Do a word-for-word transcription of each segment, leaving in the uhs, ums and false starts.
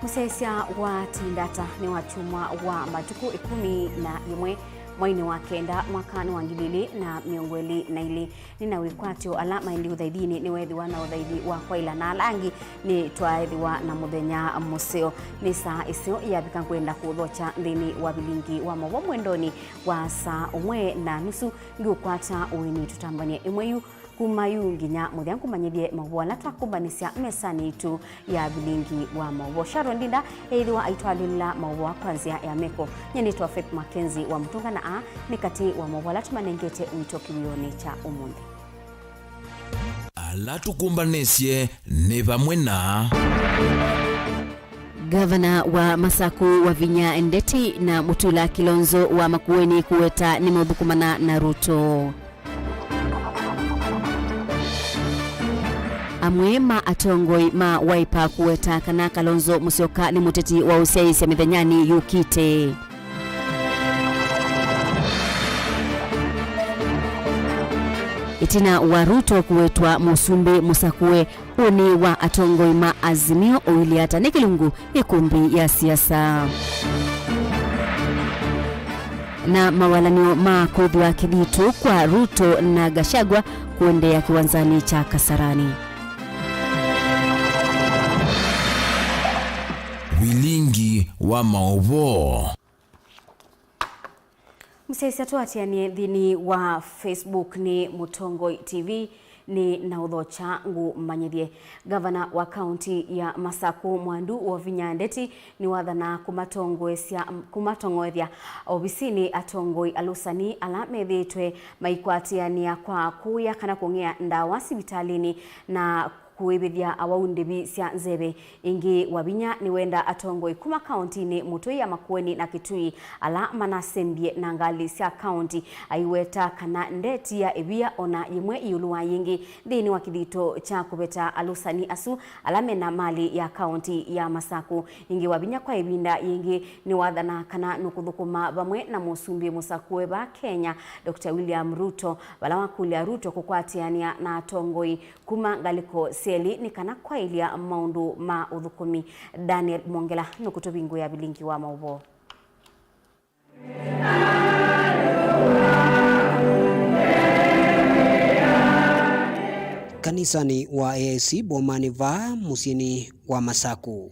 Mũsyaĩĩsya wa Tindata nĩ wakyumwa wa matukũ ĩkũmi na yĩmwe mweinĩ wa kenda mwakanĩ wa ngili ilĩ na mĩongo ĩlĩ na ilĩ. Nĩ na wĩkwatyo ala maendie ũthaithinĩ nĩweethĩwa na ũthaithi wa kwaĩla na ala angĩ nĩ twaethĩwa na mũthenya mũseo. Nĩ saa ĩseo yavika ngwenda kũthokya nthĩnĩ wa vilingi wa maũvoo mwendonĩ wa saa ũmwe na nusu ngĩũkwata ũĩnĩ tũtambany'a ĩmwe yu kuma yu nginya mũthya ngũmanyĩthye maũvoo ala twakũmbanĩsya mesanĩ itũ ya vilingi wa maũvoo. Sharon Ndinda eĩthĩwa aitwalĩlĩla maũvoo kwa nzĩa ya meko. Nyie nĩtwa Faith Mackenzie wa Mũtũnga na aa nĩ katĩ wa maũvoo ala tũmanengete wĩtyo kĩwĩonĩ kya ũmũnthĩ. Ala tũkũmbanĩsye nĩ vamwe na Gavana wa Masaku Wavinya Ndeti na Mutula Kilonzo wa Makueni kũweta nĩmaũthũkũmana na Ruto. Amwe ma atongoi ma Wiper kũweta kana Kalonzo Musyoka nĩ mũteti wa ũsyaĩĩsya mĩthenyanĩ yũkĩte. Ĩtina wa Ruto kũwetwa mũsumbĩ mũsakũe, ũnĩ wa atongoi ma Azimio ũilyĩ ata nĩ kĩlungu ĩkũmbi ya siasa. Na mawalanĩo ma kwĩthĩwa kĩthitũ kwa Ruto na Gachagua kũendeea kĩwanzanĩ kya Kasarani. Vilingi wa maũvoo. Mũsyaĩĩsya tũatĩanĩe nthĩnĩ wa Facebook nĩ Mũtongoi T V nĩ na ũthokya ngũmanyĩthye. Gavana wa kaunti ya Masaku Mwandu Wavinya Ndeti nĩwathana kũmatongoesya, kũmatongoethya ovisinĩ atongoi alũsani ala methĩĩtwe maikwatĩanĩa kwa kũya kana kũng'ea ndawa sivitalĩnĩ na kũĩvĩthya awau ndĩvi sya nzeve. Ĩngĩ, Wavinya nĩwenda atongoi kuma kauntinĩ mũtũi ya Makueni na Kitui ala manasembie na ngalĩ sya kaunti, aiweta kana ndeti ya ĩvia ona yĩmwe ĩũlũ wa yĩngĩ nthĩnĩ wa kĩthito kya kũveta alũsani asu ala mena malĩ ya kaunti ya Masaku. Ĩngĩ, Wavinya kwa ĩvinda yĩngĩ nĩwathana kana nũkũthũkũma vamwe na mũsumbĩ mũsakũe va Kenya, Doctor William Ruto, vala wakũlya Ruto kũkwatĩanĩa na atongoi kuma ngalĩko syelĩ nĩ kana kwaĩlya maũndũ ma ũthũkũmi. Daniel Mongela nũkũtũvingũĩa vilingi wa maũvoo. Kanisanĩ wa A I C bomanĩ vaa mũsyĩnĩ wa Masaku.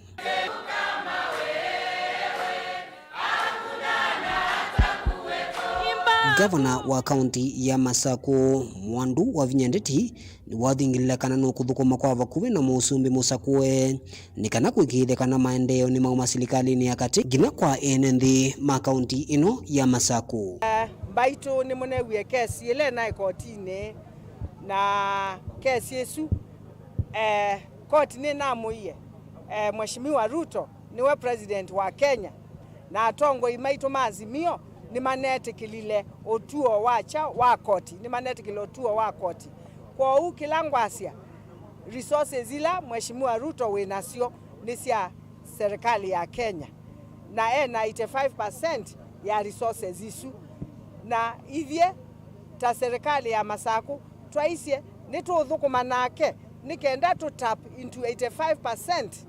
Ngavana wa kaunti ya Masaku, Mwandu Wavinya Ndeti, nĩwathingĩlile kana nũkũthũkũma kwa vakuvĩ na mũsumbĩ mũsakũe nĩ kana kũĩkĩĩthya kana maendeeo nĩmauma silikalĩnĩ ya katĩ nginya kwa ene nthĩ ma kaunti ĩno ya Masaku. Eh, mbaitũ nĩmũnewie kesi ĩla ĩnaĩ kotinĩ, na kesi ĩsu, eh, koti nĩnamũie, eh, Mheshimiwa Ruto nĩwe president wa Kenya, na atongoi maitũ ma Azimio nĩmanetĩkĩlile ũtuo wa kya wa koti, nĩmanetĩkĩlile ũtuo wa koti. Kwoou kĩla ngwasya, resources ila Mheshimiwa Ruto wĩ nasyo nĩ sya serikali ya Kenya, na e na eighty-five percent ya resources isu, na ithyĩ ta serikali ya Masaku twaisye nĩtũũthũkũma nake nĩ kenda tũ tap into eighty-five percent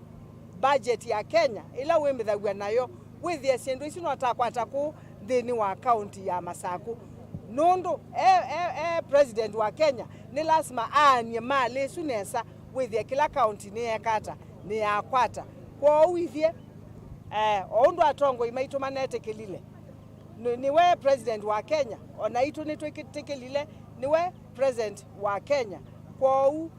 budget ya Kenya ĩla wĩmĩthaw'a nayo, wĩthĩe syĩndũ isu no takwata kũu nthĩnĩ wa kaunti ya Masaku. Nũndũ e, e, e president wa Kenya, nĩ lasima aanie malĩ ĩsu nesa, wĩthĩe kĩla kaunti nĩyeka ata, nĩyakwata. Kwoou ithyĩ, eh, o ũndũ atongoi maitũ manetĩkĩlile, nĩ, nĩwe president wa Kenya, o naitũ nĩtwĩtĩkĩlile nĩwe president wa Kenya. Kwoou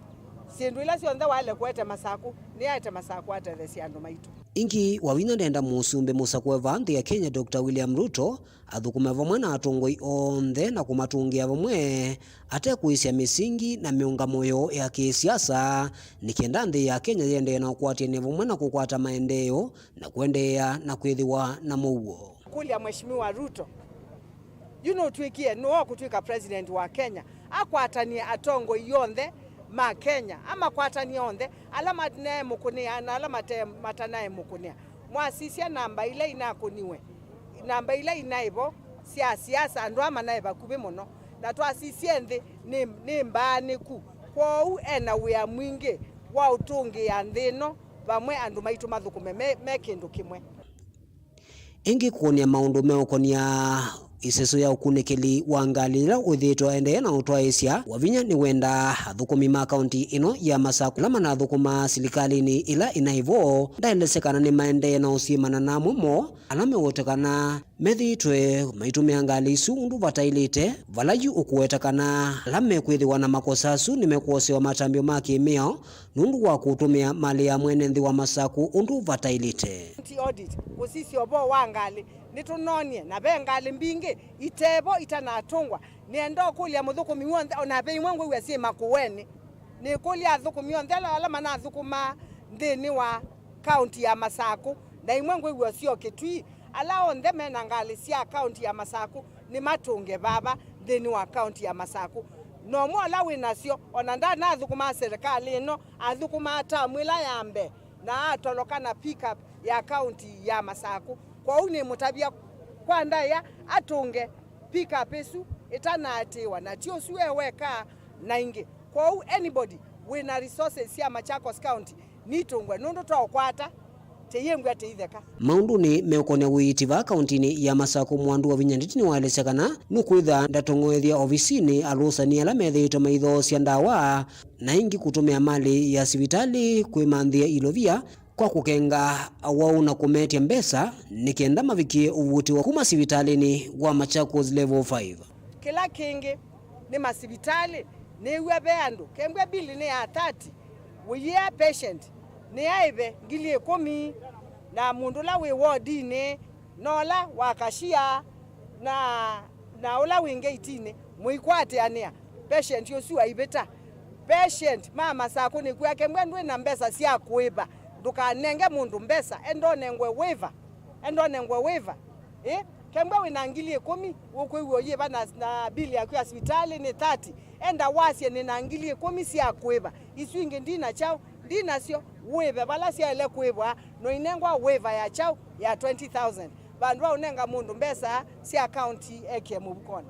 syĩndũ ila syonthe waĩle kũete Masaku, nĩaete Masaku atetheesye andũ maitũ. Ĩngĩ, Wavinya ndenda mũsumbĩ mũsakũe vaa nthĩ ya Kenya, Doctor William Ruto, athũkũme vamwe na atongoi onthe na kũmatũngĩa vamwe, ate kũĩsya mĩsingi na mĩũngamo yoo ya kĩsiasa, nĩ kenda nthĩ ya Kenya yĩendee na ũkwatĩanĩa vamwe na kũkwata maendeeo na kũendeea na kwĩthĩwa na mũuo. Kũlya Mheshimiwa Ruto, yu nũtw'ĩkie, nũũ ũkũtw'ĩka president wa Kenya, akwatanie atongoi onthe ma Kenya, amakwatanie onthe, ala manaemũkũnĩa na ala mate-, matanaemũkũnĩa. Mwasisya namba ila inakũniwe, namba ila inaĩ vo sya siasa, andũ aa manaĩ vakuvĩ mũno, na twasisye nthĩ nĩ, nĩ mbaanĩku. Kwoou e na wĩa mwingĩ wa ũtũngĩĩa nthĩ ĩno Vamwe andũ maitũ mathũkũme me, me kĩndũ kĩmwe. Ĩngĩ kũkũnĩa maũndũ meũkonia ĩseso ya ũkunĩkĩli wa ngalĩ yĩla wĩthĩĩtwe aendee na ũtwaĩĩsya wa vinya nĩ wenda athũkũmi ma kaunti ĩno ya Masakũ ala manathũkũmaa silikalĩnĩ ĩla ĩnaĩ vo, ndaelesya kana nĩmaendee na ũsyĩmana na amwe moo ala meũwetekana methĩĩtwe maitũmĩa ngalĩ isu ũndũ vataĩlĩte, vala yu ũkũweta kana ala mekwĩthĩwa na makosa asu nĩmekwosewa matambya ma kĩmĩao nũndũ wa kũtũmĩa malĩ ya mwene nthĩ wa Masakũ ũndũ vataĩlĩte. County audit, kũsisya ũvoo wa ngalĩ, nĩtũnonie, na ve ngalĩ mbingĩ itevo itanatũngwa. Nĩenda ũkũlya mũthũkũmi w'onthe, o na ve imwe ngwĩw'a syĩ Makueni. Nĩkũlya athũkũmi onthe ala, ala manathũkũmaa nthĩnĩ wa kaunti ya Masakũ, na imwe ngwĩw'a syo Kitui, ala onthe mena ngalĩ sya kaunti ya Masakũ nĩmatũnge vava nthĩnĩ wa kaunti ya Masakũ. Na ũmwe ũla wĩ nasyo, o na ndanathũkũmaa serĩkalĩ ĩno, athũkũmaa tamu ĩla ya mbee, na atoloka na pickup ya kaunti ya Masakũ. Kwoou nĩmũtavya kwa ndaĩa atũnge pickup ĩsu ĩtanaatĩĩwa, na ti ũsu e weka, na ingĩ. Kwoou anybody wĩna resources sya Machakos County nitũngwe, nũndũ twaũkwata tĩyĩngw'a tĩitheka. Maũndũnĩ meũkonia ũiiti vaa kauntinĩ ya Masakũ, Mwandu wa Vinya Ndeti nĩwaelesya kana nũkwĩtha ndatong'oethya ovisinĩ alũsani ala methĩĩtwe maithoosya ndawa na ĩngĩ kũtũmĩa malĩ ya sivitalĩ kwĩmanthĩa ilovia kwa kũkenga awau na kũmetya mbesa nĩ kenda mavikĩe ũvuũtĩwa kuma sivitalĩnĩ wa Machakos Level five. Kĩla kĩngĩ nĩ masivitalĩ, nĩw'a ve andũ kembwe bili nĩ ya thirty, wĩyĩa patient nĩ aĩve ngili ĩkũmi, na mũndũ ũla wĩ wodinĩ, na ũla wa kashia, na, na ũla wĩ ngeitinĩ, mũikwatĩanĩa, patient ũsu aivĩta. Patient ma Masakũ nĩkwĩa kembwe ndwĩ na mbesa sya kũĩva, ndũkanenge mũndũ mbesa, enda ũnengwe wĩva, enda ũnengwe wĩva. Ĩ, kembwe wĩ na ngili ĩkũmi, ũkwĩw'a ũyĩva na, na bili yaku ya sivitalĩ nĩ thirty, enda wasye nĩ na ngili ĩkũmi sya kũĩva, isu ingĩ ndi na kyaũ, ndi nasyo, wĩve vala syaĩle kũĩvwa, no inengwa wĩva ya kyaũ, ya twenty thousand, vandũ va ũnenga mũndũ mbesa sya kaunti ekie mũvukonĩ.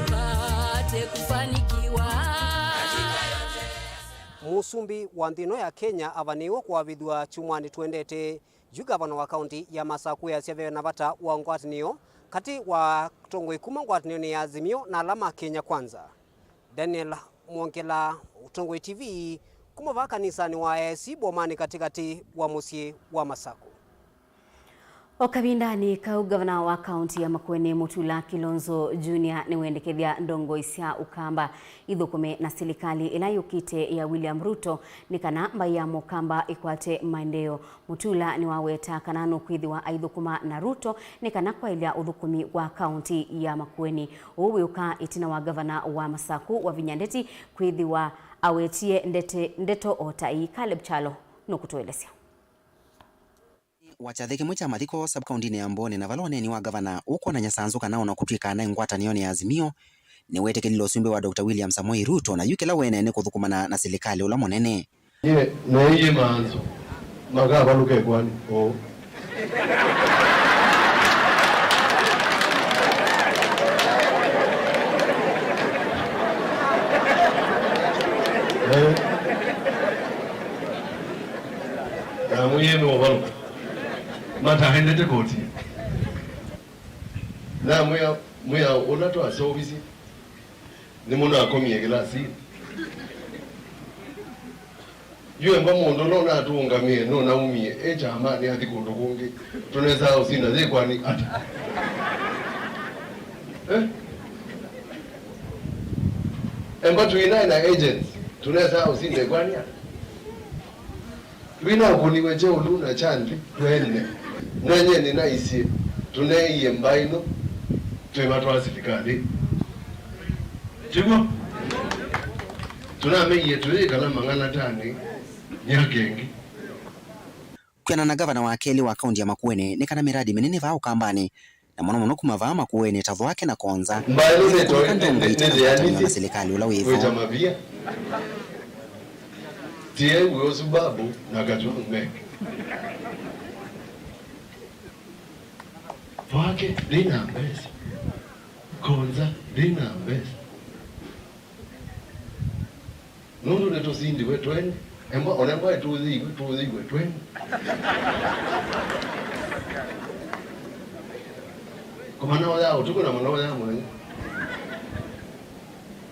Upate kufanikiwa. Mũsumbĩ wa nthĩ ĩno ya Kenya avanĩĩwe kũavĩthw'a kyumwanĩ twendete, yu ngavana wa kaunti ya Masakũ easya ve na vata wa ngwatanĩo katĩ wa atongoi kuma ngwatanĩonĩ ya Azimio na ala ma Kenya Kwanza. Daniel Mwongela, Ũtongoi T V, kuma vaa kanisanĩ wa A I C Bomanĩ katĩkatĩ wa mũsyĩ wa Masakũ. O kavindanĩ kau, ngavana wa kaunti ya Makueni Mutula Kilonzo Junior nĩwendekethya ndongoi sya Ũkamba ithũkũme na silikalĩ ĩla yũkĩte ya William Ruto nĩ kana mbaĩ ya Mũkamba ĩkwate maendeeo. Mutula nĩwaweta kana nũkwĩthĩwa aithũkũma na Ruto nĩ kana kwaĩlya ũthũkũmi wa kaunti ya Makueni. Ũu wĩũka ĩtina wa ngavana wa Masakũ Wavinya Ndeti kwĩthĩwa awetie ndete, ndeto o ta ii. Caleb Kyalo nũkũtũelesya. Wa kyathĩ kĩmwe kya mathiko sub-kauntinĩ ya Mbooni, na vala ũneeni wa ngavana ũkwonany'a sanzũ kana ona kũtw'ĩka anaĩ ngwatanĩonĩ ya Azimio, nĩwetĩkĩlile ũsumbĩ wa Doctor William Samoei Ruto, na yu kĩla wene nĩ kũthũkũmana na silikalĩ ũla mũnene. Ye, neeie manzũ makavalũka ĩkoani ũũ. Eh. Namwĩie nũũvalũka. Mataendete koti. Namwĩa, mwĩa ũla twaseũvisye, nĩmũnakomie kĩlasinĩ. Yu emba mũndũ ũla ũnatũũngamĩe nũnaumie e kyamanĩ athi kũndũ kũngĩ, tũnesaa ũsinda yĩkwani ata? Eh? Emba twĩnae na agents, tũnesaa ũsinda ĩkwani ata? Twĩnakũniwe kyaũlu na kya nthĩ twene. Nanyie nĩnaisye, tũneeie mbaĩ ĩno twĩmatwaa silikalĩ. Tiguo? Tũnameie tũyĩkala mang'anatanĩ myaka ĩngĩ. Kwĩanana na ngavana wa kelĩ wa kaunti ya Makueni, nĩ kana mĩradi mĩnene vaa Ũkambanĩ, na mũno mũno kuma vaa Makueni ta Thwake na Konza. Mbaĩ ĩno nĩtũkũlika nĩ-, ndongoi nĩ-, itathũkanĩwa na nĩthĩanĩsye silikalĩ ũla wĩ vo. Kwĩta mavia. Tiai wĩo subabu na kachuma meke. Thwake ndĩna mbesa. Konza ndĩna mbesa. Nũndũ nĩtũsindiwe twene, Embwa, ona embwa ĩtũyĩiwe, tũyĩiwe twene. Kwa manoya ũtukũ na manoya mũthenya.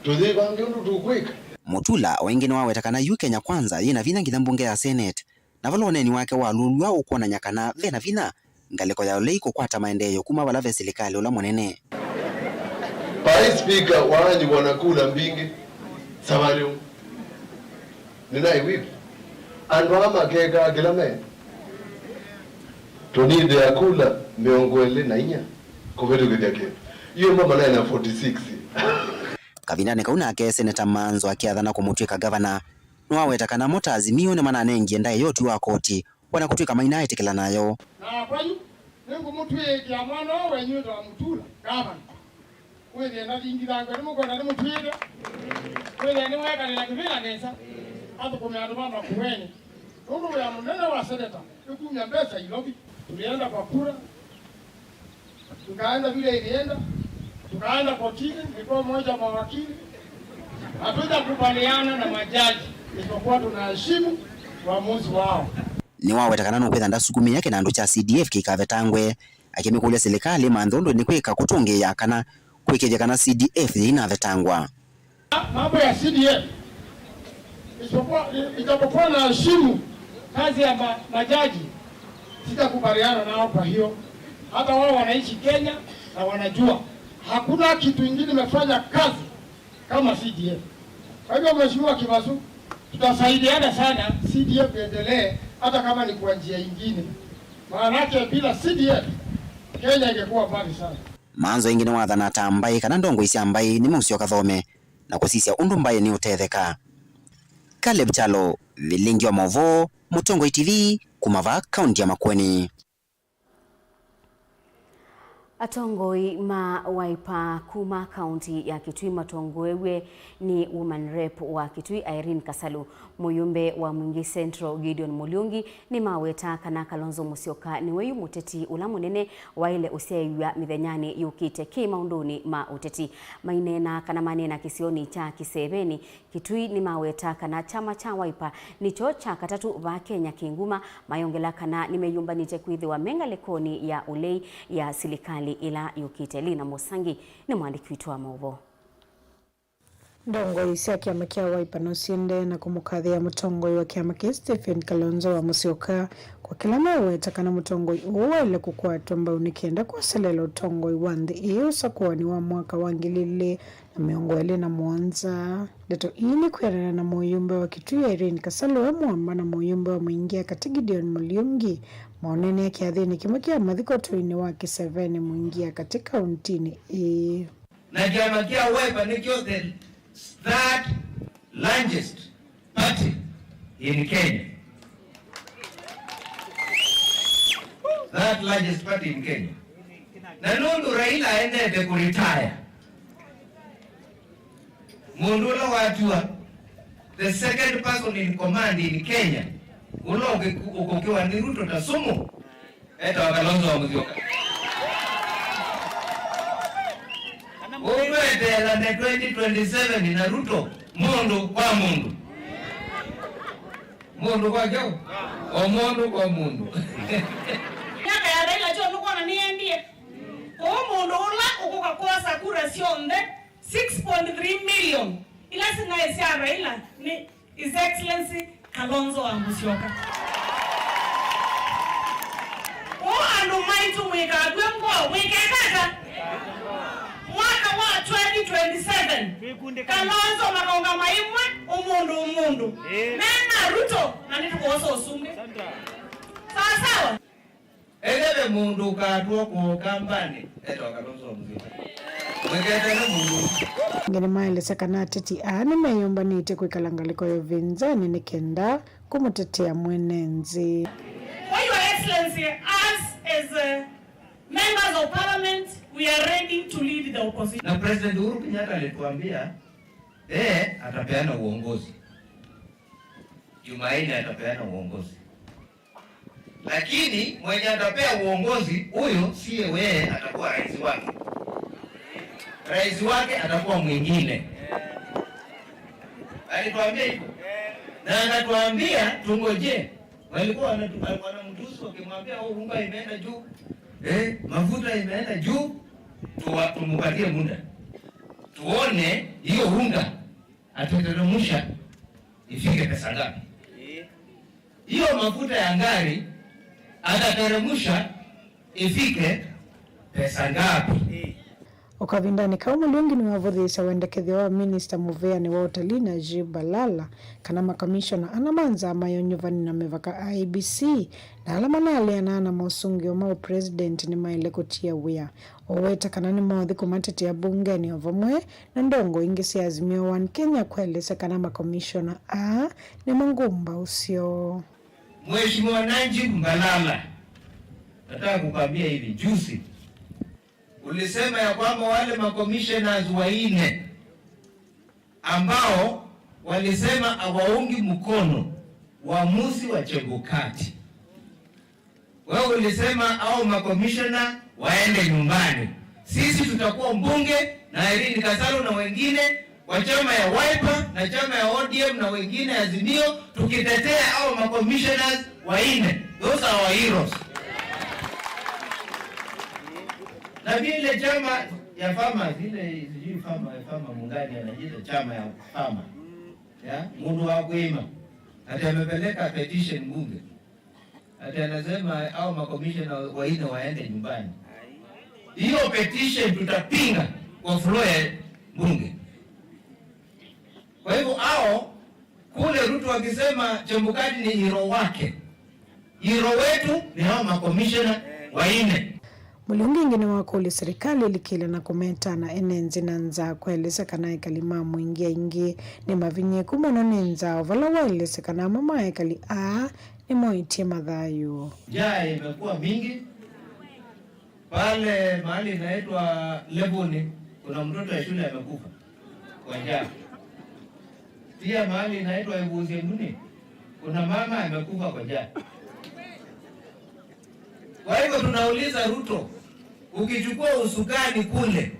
Tũyĩvange ũndũ tũkwĩka. Mutula o ĩngĩ nĩwaweta kana yu Kenya Kwanza yĩ na vinya nginya mbunge ya Senate, na vala ũneeni wake walũlw'a ũkwonany'a kana ve na vinya ngalĩko ya ũlei kũkwata maendeeo kuma vala ve silikalĩ ũla mũnene. Vice Speaker, waanyuvwa na kula mbingĩ, savalĩ ũũ. Nĩnaĩ whip. Andũ aa makekaa kĩla me. Tũnithĩa kula mĩongo ĩlĩ na inya kũvĩtũkĩthya kĩndũ. Yu mama naĩ na forty six. Kavindanĩ kau nake Seneta Manzo akĩathana kũmũtw'ĩka ngavana, nĩwaweta kana mo ta Azimio nĩmananengie ndaĩa ya ũtwi wa koti, o na kũtw'ĩka mainaetĩkĩla nayo. Nakwa yu nĩngũmũtw'ĩĩkĩa mwana ũũ wenyu wĩtawa Mutula ngavana. Wĩthĩe ndathingithangw'a nĩmũkwenda nĩmũtw'ĩke. Wĩthĩe nĩwekalĩla kĩvĩla nesa. Athũkũme andũ ma Makueni. Nũndũ wĩa mũnene wa seneta nĩ kumya mbesa Ilovi. Tulienda kwa kura. Tukaenda vile ilienda, tukaenda kotini, nilikuwa mmoja wa mawakili. Hatujakubaliana na majaji, isipokuwa tunaheshimu uamuzi wao. Nĩwaweta kana nũkwĩtha ndasukumĩĩa kĩnandũ kya C D F kĩikavetangwe, akĩmĩkũlya silikalĩ ĩmanthe ũndũ nĩkwĩka kũtũngĩĩa kana kwĩkĩĩthya kana C D F yĩinavetangwa. Mambo ya C D F, isipokuwa, ijapokuwa naheshimu kazi ya ma-, majaji, sitakubaliana nao. Kwa hiyo, hata wao wanaishi Kenya na wanajua hakuna kitu ingine imefanya kazi kama C D F. Kwa hivyo, Mheshimiwa Kivasu, tutasaidiana sana C D F iendelee, hata kama ni kwa njia ingine. Maanake bila C D F, Kenya ingekuwa mbali sana. Manzo ĩngĩ nĩwathana ta mbaĩ kana ndongoi sya mbaĩ nĩmeusyoka thome na kũsisya ũndũ mbaĩ nĩũtetheka. Caleb Kyalo, Vilingi wa Mauvoo, Mũtongoi T V, kuma vaa kaunti ya Makueni. Atongoi ma Wiper kuma kaunti ya Kitui matongoew'e nĩ Woman Rep wa Kitui, Irene Kasalu, mũyũmbe wa Mwingi Central, Gideon Muliungi, nĩmaweta kana Kalonzo Musyoka nĩwe yu mũteti ũla mũnene waĩle ũsyaĩw'a mĩthenyanĩ yũkĩte kĩ maũndũnĩ ma ũteti. Maineena kana maneena kĩsionĩ kya Kĩseveni, Kitui, nĩmaweta kana kyama kya Wiper nĩkyo kya katatũ vaa Kenya kĩ nguma, mayongela kana nĩmeyũmbanĩtye kwĩthĩwa me ngalĩkonĩ ya ũlei ya silikalĩ ĩla yũkĩte. Lina Mũsangi nĩ mwandĩki witũ wa maũvoo. Ndongoi sya kĩama kya Wiper no siendee na kũmũkathĩa mũtongoi wa kĩama kĩĩ Stephen Kalonzo wa Musyoka kwa kĩla meweta kana mũtongoi ũũ waĩle kũkwatwa mbau nĩ kenda kwaseleela ũtongoi wa nthĩ ĩĩ ũsakũanĩ wa mwaka wa ngili ilĩ na mĩongo ĩlĩ na mũonza. Ndeto ii nĩ kwĩanana na mũyũmbe wa Kitui Irene Kasalu e mũamba na mũyũmbe wa Mwingi ya Katĩ Gideon Muliungi maũneenea kĩathĩnĩ kĩmwe kya mathiko ũtũinĩ wa Kĩseveni Mwingi ya Katĩ kauntinĩ ĩĩ. Na kĩama kya Wiper nĩkyo the third largest party in Kenya. Third largest party in Kenya. Na nũndũ Raila aendete kũretire, mũndũ ũla watiwa the second person in command in Kenya, ũla ũkũkĩwa nĩ Ruto ta sumu, etawa Kalonzo wa Musyoka. Ũtweteelane twenty twenty-seven na Ruto mũndũ kwa mũndũ. Mũndũ kwa kyaũ? O mũndũ kwa mũndũ. Myaka ya Raila kyo nũkwona nĩyendie. Kwoou mũndũ ũla ũkũka kwosa kura syonthe six point three million ila sinaĩ sya Raila nĩ His Excellency Kalonzo wa Musyoka. Ũũ andũ maitũ mwĩkakw'e ngoo, mwĩkeka ata? Mwaka wa twenty twenty-seven, Kalonzo makonga maimwe, ũmũndũ ũmũndũ. Ĩĩ. Mena Ruto, na nĩtũkwosa ũsumbĩ. Sawa sawa? Ethĩwa ve mũndũ ũkatw'wa kũũ kambanĩ, etawa Kalonzo wa Musyoka. Mwĩketeele mũndũ ũsu. Angĩ nĩmaelesya kana ateti aa nĩmeyũmbanĩtye kwĩkala ngalĩko ya ũvĩnzanĩ nĩ kenda kũmũtetea mwene nthĩ. For Your Excellency, us as, uh, members of parliament, we are ready to lead the opposition. Na President Uhuru Kenyatta alituambia, yeye atapeana uongozi. Jumanne atapeana uongozi. Lakini mwenye atapea uongozi, huyo siye yeye atakuwa rais wake. Rais wake atakuwa mwingine. Alituambia hivyo. Na akatuambia tungoje. Walikuwa wanatu- wanamtusi wakimwambia, "Oh, unga imeenda juu, eh, mafuta imeenda juu." Tuwa- tumupatie muda, tuone hiyo unga atateremsha ifike pesa ngapi. Hiyo mafuta ya ngari atateremsha ifike pesa ngapi. O kavindanĩ kau, Mulugi nĩwavũthĩĩsya wendekethyo wa minista mũvĩanĩ wa ũtalii Najib Balala kana makomishona ana ma nzama ya ũnyuvani na mĩvaka, I E B C, na ala manaleanaa na mosũngĩo ma ũpresident nĩmaĩle kũtia wĩa. Ũweta kana nĩmoothi kũmatetea mbungenĩ o vamwe na ndongo ingĩ sya Azimio One Kenya kũelesya kana makomishona aa nĩmo ngũmbaũ syoo. Mheshimiwa Najib Balala, nataka kukwambia hivi, juzi ulisema ya kwamba wale macommissioners waine ambao walisema hawaungi mkono uamuzi wa Chebukati, wewe ulisema au makomishona waende nyumbani. Sisi tutakuwa mbunge na Irene Kasalo na wengine wa chama ya Wiper na chama ya O D M na wengine Azimio, tukitetea au macommissioners waine. Those are our heroes. Na vile chama ya farmers, ile sijui farmer, farmer mungani anajiita chama ya farmer, ya mundu wa kuima, ati amepeleka petition bunge, ati anasema au makomishona waine waende nyumbani. Hiyo petition tutapinga kwa floor ya bunge. Kwa hivyo hao kule, Ruto akisema Chebukati ni hero wake, hero wetu ni hao makomishona waine. Mulugi ĩngĩ nĩwakũlya serikali ĩlikĩle na kũmeta na ene nzĩ na nza, kũelesya kana ekali ma mũingĩ aingĩ nĩ mavinyĩĩku mũno nĩ nza, o vala waelesya kana amwe ma ekali aa nĩmoĩtye mathayũ. Njaa imekuwa mingi. Pale mahali inaitwa Levoni, kuna mtoto ya shule amekufa kwa njaa. Pia mahali inaitwa Ivuzie Muni, kuna mama amekufa kwa njaa. Kwa hivyo tunauliza Ruto, ukichukua usukani kule,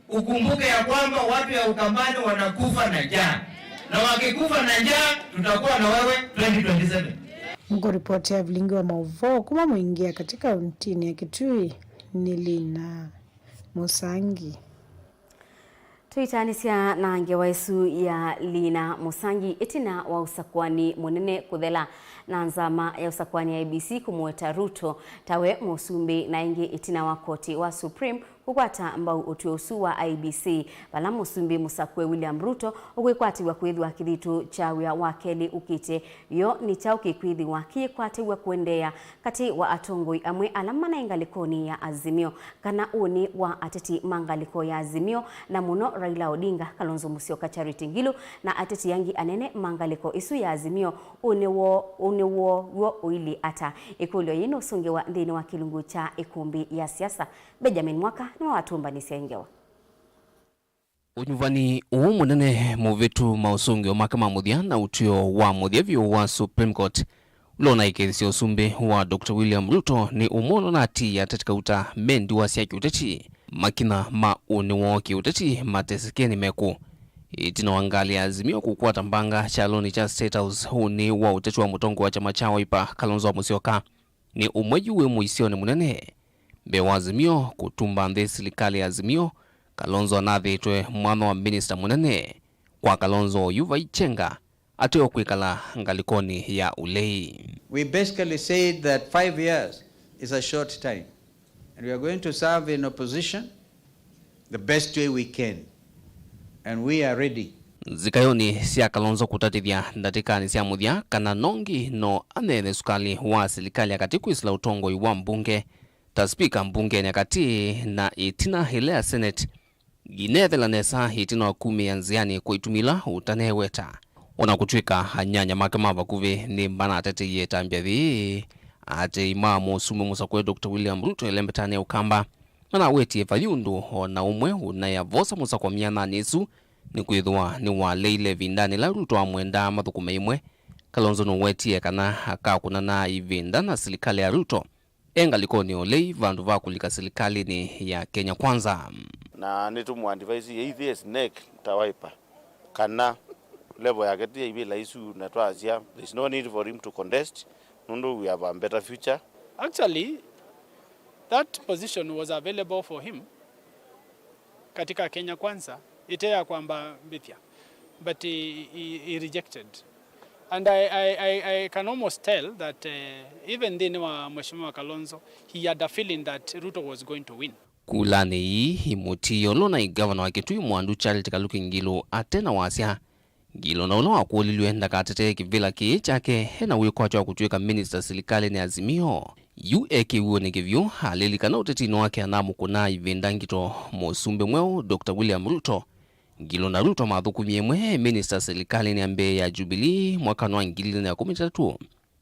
ukumbuke ya kwamba watu ya Ukambani wanakufa na njaa. Na wakikufa na njaa, tutakuwa na wewe twenty twenty-seven. Mũkũripoti ya vilingi wa maũvoo kuma mũingĩ ya katĩ kauntinĩ ya Kitui nĩ Lina Mũsangi. Tũitaanĩsya na ngewa ĩsu ya Lina Mũsangi ĩtina wa ũsakũani mũnene kũthela na nzama ya ũsakũani ya I E B C kũmũweta Ruto tawe mũsumbĩ, na ĩngĩ ĩtina wa koti wa Supreme kũkwata mbau ũtw'ĩo ũsu wa I E B C, vala mũsumbĩ mũsakũe William Ruto ũkwĩkwatĩw'a kwĩthĩwa kĩthitũ kya wĩa wa kelĩ ũkĩte. Yo nĩ kyaũ kĩkwĩthĩwa kĩyĩkwatĩw'a kũendeea katĩ wa atongoi amwe ala manaĩ ngalĩkonĩ ya Azimio, kana ũnĩ wa ateti ma ngalĩko ya Azimio, na mũno Raila Odinga, Kalonzo Musyoka, Charity Ngilu, na ateti angĩ anene ma ngalĩko ĩsu ya Azimio, ũnĩ woo, ũnĩ woo w'o ũilyĩ ata? Ĩkũlyo yĩĩ nũsũngĩwa nthĩnĩ wa kĩlungu kya ĩkũmbĩ ya siasa. Benjamin Mwaka nĩwe watũmbanĩsya ĩ ngewa. Ũnyuvani ũũ mũnene mũvĩtu maũsũngĩo make ma mũthya na ũtw'ĩo wa mũthya vyũ wa Supreme Court ũla ũnaĩkĩĩthĩsya ũsumbĩ wa Doctor William Ruto nĩ ũmwe ũla ũnatiie ateti kauta me ndiwa sya kĩũteti, makinya ma ũnĩ woo kĩũteti matesĩkĩe nĩ mekũ. Ĩtina wa ngalĩ ya Azimio kũkwata mbanga kyalonĩ kya State House, ũnĩ wa ũteti wa mũtongoi wa kyama kya Wiper, Kalonzo wa Musyoka, nĩ ũmwe yu wĩ mũisyonĩ mũnene. Mbee wa Azimio kũtumba nthĩ silikalĩ ya Azimio, Kalonzo anathĩĩtwe mwanya wa minista mũnene. Kwa Kalonzo oyu vai kyenga ateo kwĩkala ngalĩkonĩ ya ũlei. We basically said that five years is a short time and we are going to serve in opposition the best way we can, and we are ready. Nzikayonĩ sya Kalonzo kũtatĩthya ndatĩkanĩ sya mũthya kana nongi no aneenye sukalĩ wa silikalĩ ya katĩ kwĩsĩla ũtongoi wa mbunge ta spika mbungenĩ ya katĩ na ĩtina ĩla ya Senate, nginya ethela nesa ĩtina wa kumĩĩa nzĩanĩ kwa ĩtumi ila ũtaneweta. O na kũtw'ĩka anyanya make ma vakuvĩ nĩmanateteie ĩtambya yĩĩ, atei ma mũsumbĩ mũsakũe Doctor William Ruto ĩlembetanĩ ya Ũkamba manawetie vai ũndũ o na ũmwe ũnaĩ avosa mũsakwa myananĩ ĩsu, nĩkwĩthĩwa nĩwaleile ĩvindanĩ yĩla Ruto amwendaa mathũkũme ĩmwe. Kalonzo nũwetie kana akakũnana ĩvinda na silikalĩ ya Ruto e ngalĩkonĩ ya ũlei vandũ va kũlika silikalĩnĩ ya Kenya Kwanza. Na nĩtũmũadvise atheist NEC ta Wiper kana Level yake ti ya ivĩla isu, na twasya, there's no need for him to contest, nũndũ we have a better future. Actually, that position was available for him katika Kenya Kwanza, ĩte ya kwambĩthya, but he, he, he rejected. And I, I, I, I can almost tell that, uh, even nthĩnĩ wa Mheshimiwa Kalonzo, he had a feeling that Ruto was going to win. Kulanĩ ii, imũtiie ũla ũnaĩ ngavana wa Kitui Mwandu Charity Kaluki Ngilu ate na wasya. Ngilu na ũla wakũlilw'e ndakatetee kĩvĩla kĩĩ kyake, ena wĩkwatyo wa kũtw'ĩka minista silikalĩnĩ ya Azimio. Yu e kĩw'ũnĩ kĩvyũ, alilikana ũtetinĩ wake anamũkũnaa ĩvinda ngito mũsumbĩ mweũ, Doctor William Ruto. Ngilu na Ruto mathũkũmie ĩmwe e minista silikalĩnĩ ya mbee ya Jubilee mwakanĩ wa ngili ilĩ na ĩkũmi na itatũ.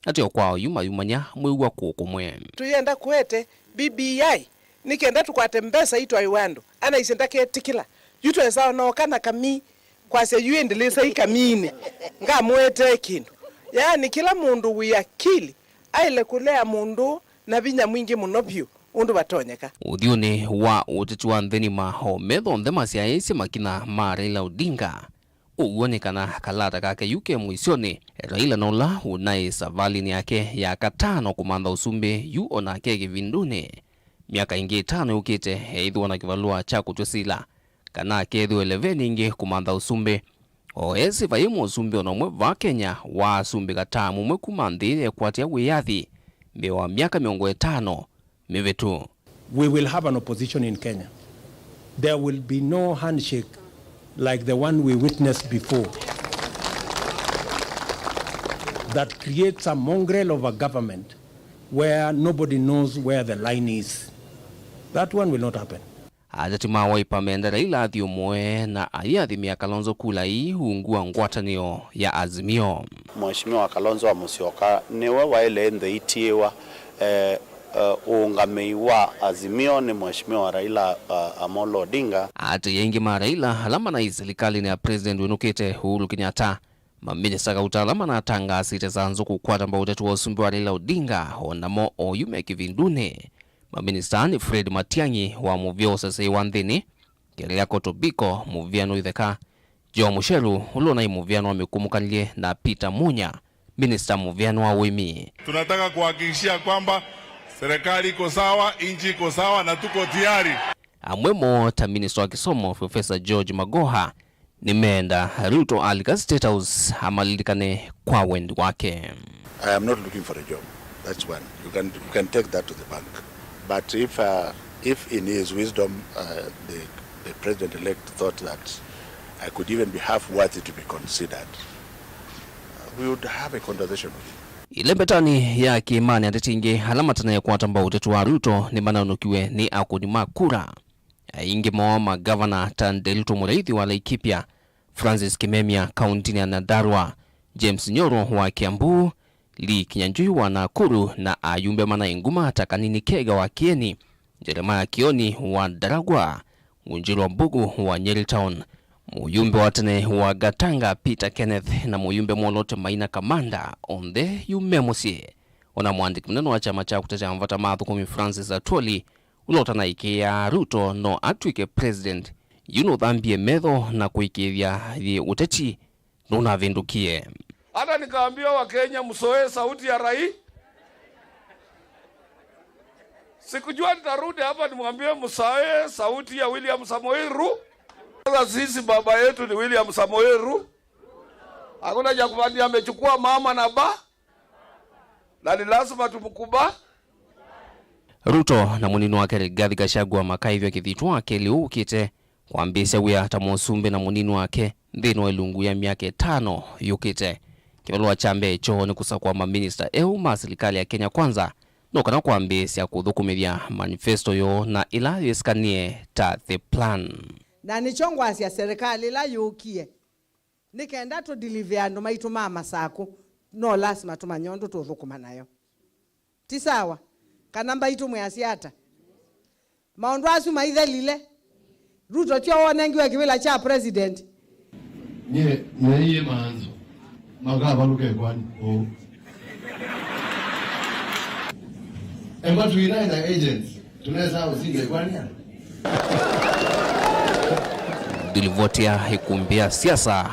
Ateo kwa oyu mayumany'a mwĩw'a kũũ kũmwe. Tũyenda kũete B B I nĩ kenda tũkwate mbesa itwaĩwe andũ. Anaisye ndaketĩkĩla. Yu twesa onooka na kamii. Kwasya yu ĩndĩ lĩsai kamiinĩ. Ngamũetee kĩndũ. Yaani kĩla mũndũ wĩ akili aĩle kũlea mũndũ na vinya mwingĩ mũno vyũ ũndũ vatonyeka. Ũthyũnĩ wa ũteti wa nthĩ nĩma o metho onthe masyaĩĩsye makinya ma Raila Odinga. Ũw'o nĩ kana kalata kake yu ke mũisyonĩ. Raila na ũla ũnaĩ savalĩnĩ yake ya katano kũmantha ũsumbĩ yu o nake e kĩvindunĩ. Myaka ĩngĩ ĩtano yũkĩte, eĩthĩwa na kĩvalũa kya kũtw'a sila kana akethĩwe leveni ĩngĩ kũmantha ũsumbĩ. O esĩ vai mũsumbĩ o na ũmwe vaa Kenya wa asumbĩ kataa mũmwe kuma nthĩ yekwatĩa wĩyathi mbee wa myaka mĩongo ĩtano mĩvĩtu. We will have an opposition in Kenya. There will be no handshake like the one we witnessed before that creates a mongrel of a government where nobody knows where the line is. That one will not happen. Ateti ma Wiper menda Raila athyũmũe na ayĩathimĩa Kalonzo kula ii ungu wa ngwatanĩo ya Azimio. Mheshimiwa Kalonzo wa Musyoka nĩwe waĩle ĩnthe itiĩwa, eh, eh, ũũngamĩi wa Azimio nĩ Mheshimiwa Raila, eh, Amolo Odinga. Atei aingĩ ma Raila ala manaĩ silikalĩnĩ ya President wĩnũkĩte Uhuru Kenyatta, maminista kauta ala manatangaasĩte sanzũ kũkwata mbau ũteti wa ũsumbĩ wa Raila Odinga, o namo oyu me kĩvindunĩ. Maminista nĩ Fred Matiang'i wa mũvĩa ũsesei wa nthĩnĩ, Keriako Tobiko, mũvĩano itheka, Joe Mucheru, ũla ũnaĩ mũvĩano wa mĩkũmũkanĩlye, na Peter Munya, minista mũvĩano wa ũĩmi. Tunataka kuhakikishia kwamba serikali iko sawa, nchi iko sawa na tuko tayari. Amwe moo ta minista wa kĩsomo, Professor George Magoha, nĩmeenda Ruto alika State House amalilikane kwa wendi wake. I am not looking for a job. That's one. You can, you can take that to the bank. But if, uh, if in his wisdom, uh, the, the president-elect thought that I could even be half worthy to be considered, uh, we would have a conversation with him. Ĩlembetanĩ ya kĩĩmanĩ, ateti aingĩ ala matanaĩkwata mbau ũteti wa Ruto nĩmanaũnũkiwe nĩ akũni ma kura. Aingĩ moo magavana ta Nderitu Mũraithi wa Laikipia, Francis Kimemia kauntinĩ ya Nyandarua, James Nyoro wa Kiambu, Lee Kinyanjui wa Nakuru, na ayumbe manaĩ nguma ta Kanini Kega wa Kieni, Jeremiah Kioni wa Ndaragwa, Ngunjiri wa Mbugu wa Nyeri Town, mũyumbe wa tene wa Gatanga Peter Kenneth, na mũyumbe mwolote Maina Kamanda, onthe yu me mũsyĩ. Ona mwandĩki mũnene wa kyama kya kũtetea mavata ma athũkũmi Francis Atwoli, ũla ũtanaĩkĩĩa Ruto no atw'ĩke president, yu nũthambie metho na kũĩkĩĩthya yĩ ũteti nũnavĩndũkie. Hata nikaambia Wakenya msoee sauti ya rai. Sikujua nitarudi hapa nimwambie msoee sauti ya William Samoei Ru. Sasa sisi baba yetu ni William Samoei Ru. Hakuna cha kubandia, amechukua mama na ba. Na ni lazima tumkuba. Ruto na mũnini wake Rigathi Gachagua makaĩthw'a kĩthitũ kelĩ ũkĩte kwambĩĩsya wĩa ta mũsumbĩ na mũnini wake nthĩnĩ wa ĩlungu ya myaka ĩtano yũkĩte. Kĩvalũa kya mbee kyoo nĩ kũsakũa maminista eũ ma silikalĩ ya Kenya Kwanza, no kana kwambĩĩsya kũthũkũmĩthya manifesto yoo na ĩla yĩsĩkanĩe ta The Plan. Na nĩkyo ngwasya serikali ĩla yũkie, nĩ kenda tũdilive andũ maitũ ma Masakũ, no lasima tũmanye ũndũ tũũthũkũma nayo. Ti sawa? Kana mbaitũ mwĩasya ata? Maũndũ asu maithelile. Ruto tyo wonengiwe kĩvĩla kya president? Nye, nye iye manzo. Makavalũke kwani. Oh. Emba tuinae na agents. Tunaweza usinge kwani? Ndilivotia ĩkumbĩ ya siasa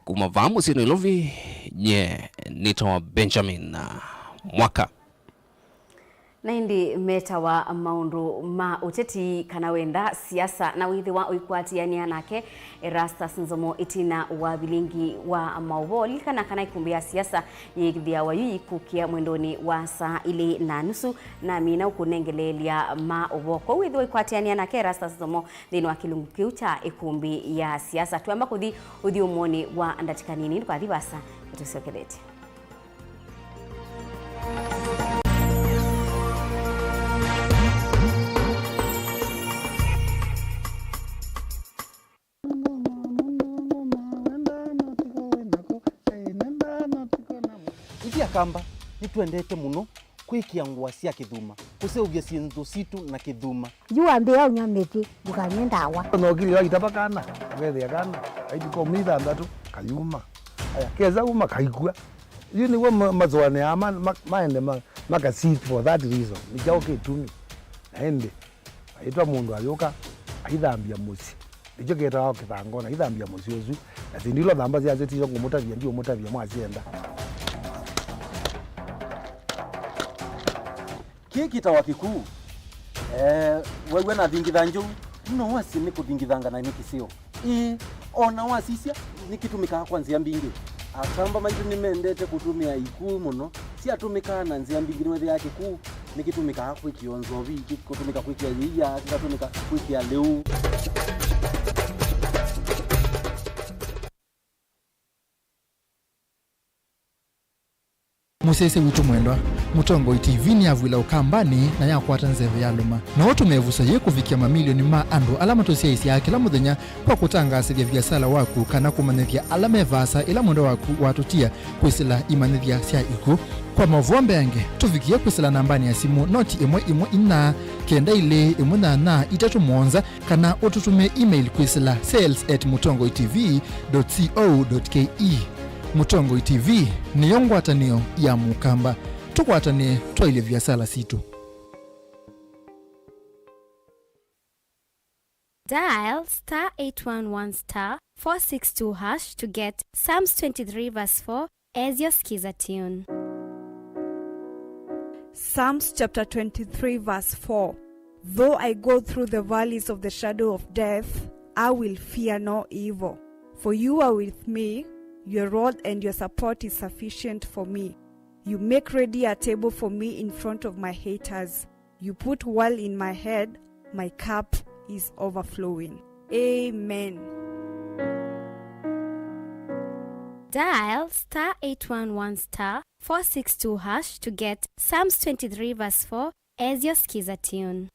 Kuma vaa mũsyĩ Nairobi, nye nĩtawa Benjamin, uh, Mwaka. Na ĩndĩ metawa maũndũ ma ũteti kana wenda siasa, na wĩthĩwa ũikwatĩanĩa nake Erastus Nzomo ĩtina wa vilingi wa maũvoo. Lilikana kana ĩkumbi ya siasa yĩthĩawa yu yĩkũkĩa mwendonĩ wa saa ilĩ na nusu, na mina ũkũnengeleelya ma ũvoo. Kwoou wĩthĩwa ũikwatĩanĩa nake Erastus Nzomo nthĩnĩ wa kĩlungu kĩu kya ĩkumbi ya siasa. Twamba kũthi ũthyũmũonĩ wa ndatĩka nini, ndũkathi vaasa, nĩtũsyokethetye. Ithyĩ Akamba nĩtwendete mũno kwĩkĩa ngũa sya kĩthuma, kũseũvya syĩndũ sitũ na kĩthuma. Yu wambĩĩa ũnyw'a mĩtĩ, ndũkanywe ndawa. Nokili waitava kana, ũkethĩa kana, aithi komu ithanthatu, kayuma. Aya, kesa uma, kaikw'a. Yu nĩw'o ma-, masũanĩaa ma-, ma-, maende ma-, maka sit for that reason. Nĩ kyaũ kĩtumi? Na ĩndĩ, aitwa mũndũ ayũka, aithambya mũsyĩ. Nĩkyo kĩtawa kĩthangona, aithambya mũsyĩ ũsu. Na syĩndũ ila ũthamba syasyo tisyo ngũmũtavya, ndiũmũtavya mwasyenda. Kĩĩ kĩtawa kĩkuu. Eh, wew'a nathingitha njũu, no wasye nĩ kũthingithanga na nĩ kĩseo. Ĩĩ, o na wasisya, nĩkĩtũmĩkaa kwa nzĩa mbingĩ. Akamba maitũ nĩmendete kũtũmĩa ikuu mũno. Syatũmĩkaa na nzĩa mbingĩ, nĩwethĩaa kĩkuu nĩkĩtũmĩkaa kwĩkĩa nzovi, kĩkatũmĩka kwĩkĩa yĩia, kĩkatũmĩka kwĩkĩa lĩu. Mũsyaĩĩsya witũ mwendwa, Mũtongoi T V nĩyavw'ĩla Ũkambanĩ na yakwata nzeve yalũma. No ũtũme ĩvuso yĩĩ kũvikĩa mamilioni ma andũ ala matũsyaĩĩsyaa kĩla mũthenya kwa kũtangaasĩthya viasala waku kana kũmanyĩthya ala me vaasa ĩla mwendwa waku watũtia kwĩsĩla imanyĩthya sya ikw'ũ. Kwa maũvoo mbeange, tũvikĩe kwĩsĩla nambanĩ ya simũ noti ĩmwe ĩmwe inya, kenda ilĩ ĩmwe nyanya itatũ mũonza, kana ũtũtũmĩe email kwĩsĩla sales at mũtongoi T V dot co dot K E. Mũtongoi T V nĩyo ngwatanĩo ya Mũkamba. Tũkwatanĩe twaĩlye viasala sitũ. Dial star eight one one star four six two hash to get Psalms twenty-three verse four as your Skiza tune. Psalms chapter twenty-three, verse four. Though I go through the valleys of the shadow of death, I will fear no evil. For you are with me, your rod and your support is sufficient for me. You make ready a table for me in front of my haters. You put oil in my head, my cup is overflowing. Amen. Dial star eight one one star four six two hash to get Psalms twenty-three verse four as your Skiza tune.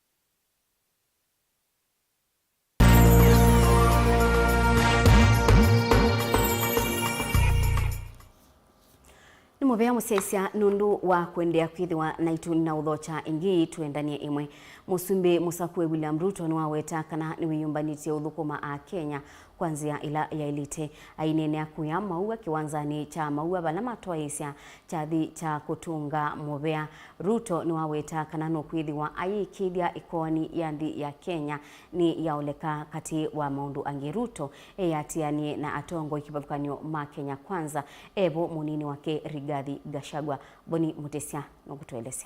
Nĩ mũvea mũsyaĩĩsya nũndũ wa kũendeea kwĩthĩwa naitũ na ũthokya ĩngĩ. Tũendanie ĩmwe. Mũsumbĩ mũsakũe William Ruto nĩwaweta kana nĩwĩyũmbanĩtye ũthũkũma Akenya kwa nzĩa ĩla yaĩlĩte. Aineenea kũya maua kĩwanzanĩ kya maua vala matwaĩĩsya kyathĩ kya kũtũnga mũvea. Ruto nĩwaweta kana nũkwĩthĩwa ayĩkĩĩthya ĩkoani ya nthĩ ya Kenya nĩyaoleka. Katĩ wa maũndũ angĩ, Ruto eatĩanie na atongoi kĩvathũkany'o ma Kenya Kwanza, evo mũnini wake Rigathi Gachagua. Boni Mũtĩsya nũkũtũelesya.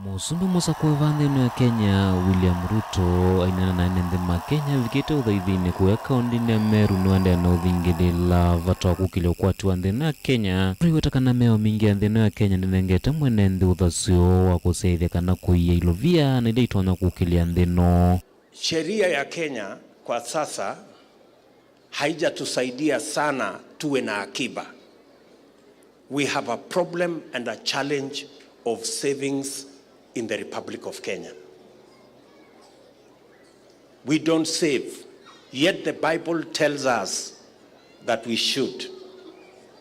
Mũsumbĩ mũsakũe va nthĩ ĩno ya Kenya, William Ruto, aineena na ene nthĩ ma Kenya avikĩte ũthaithinĩ kũya kaũndĩnĩ ya Meru, nĩwaendeea na ũthingĩlĩla vata wa kũkĩlya ũkwati wa nthĩ ĩno ya Kenya. Tũiweta kana mĩao mingĩ ya nthĩ ĩno ya Kenya ndĩnengete mwene nthĩ ũthasyo wa kũsyaĩthya kana kũia ilovia na ila itonya kũkĩlya nthĩ ĩno. Sheria ya Kenya kwa sasa haijatusaidia sana tuwe na akiba. We have a problem and a challenge of savings in the Republic of Kenya. We don't save, yet the Bible tells us that we should.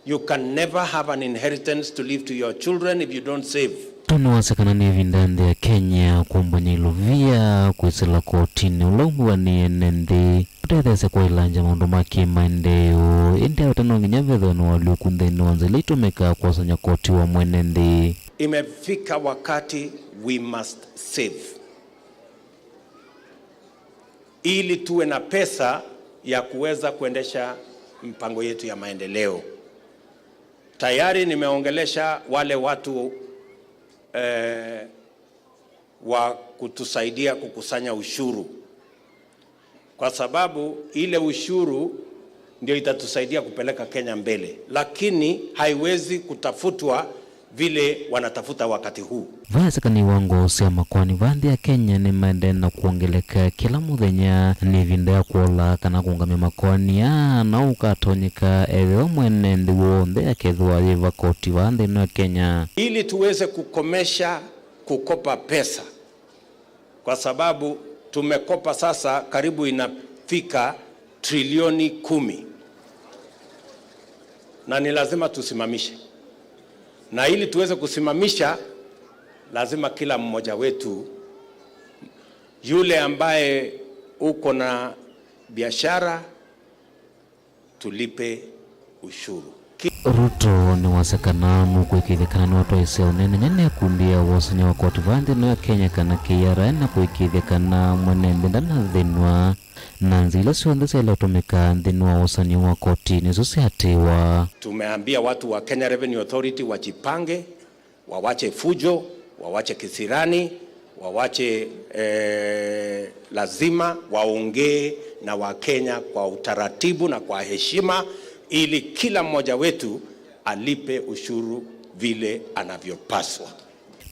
You can never have an inheritance to leave to your children if you don't save. Tony wasya kana nĩ ĩvinda ya nthĩ ya Kenya kũmbany'a ilovia kwĩsĩla kotinĩ ũla umĩwa nĩ ene nthĩ ũtetheesya kwaĩlangya maũndũ ma kĩmaendeeo, ĩndĩ aweta no nginya vethĩwe na ũalyũku nthĩnĩ wa nzĩa ila itũmĩkaa kwosany'a koti wa mwene nthĩ. Imefika wakati we must save ili tuwe na pesa ya kuweza kuendesha mipango yetu ya maendeleo. Tayari nimeongelesha wale watu, eh, wa kutusaidia kukusanya ushuru, kwa sababu ile ushuru ndio itatusaidia kupeleka Kenya mbele, lakini haiwezi kutafutwa vile wanatafuta wakati huu. Vaesekaniwa ngoo sya makoani va nthĩ ya Kenya nĩmaendee na kwongeleka kĩla mũthenya. Nĩ ĩvinda ya kũola kana kũũngamya makoani aa na ũkatonyeka ethĩwa mwene nthĩ w'onthe akethĩwa ayĩva koti va nthĩ ĩno ya Kenya. Ili tuweze kukomesha kukopa pesa, kwa sababu tumekopa sasa karibu inafika trilioni kumi, na ni lazima tusimamishe. Na ili tuweze kusimamisha, lazima kila mmoja wetu, yule ambaye uko na biashara, tulipe ushuru. Ki- Ruto nĩwasya kana nũkũĩkĩĩthya kana nĩwatwaĩsya ũneenany'a nĩ ikundi ya wosany'a wa koti va nthĩ ĩno ya Kenya kana K R A na kũĩkĩĩthya kana mwene nthĩ ndanathĩnw'a na nzĩa ila syonthe syaĩle ũtũmĩka nthĩnĩ wa wosany'o wa koti nĩsyo syaatĩĩwa. Tumeambia watu wa Kenya Revenue Authority wajipange, wawache fujo, wawache kisirani, wawache, eh, lazima waongee na Wakenya kwa utaratibu na kwa heshima, ili kila mmoja wetu alipe ushuru vile anavyopaswa.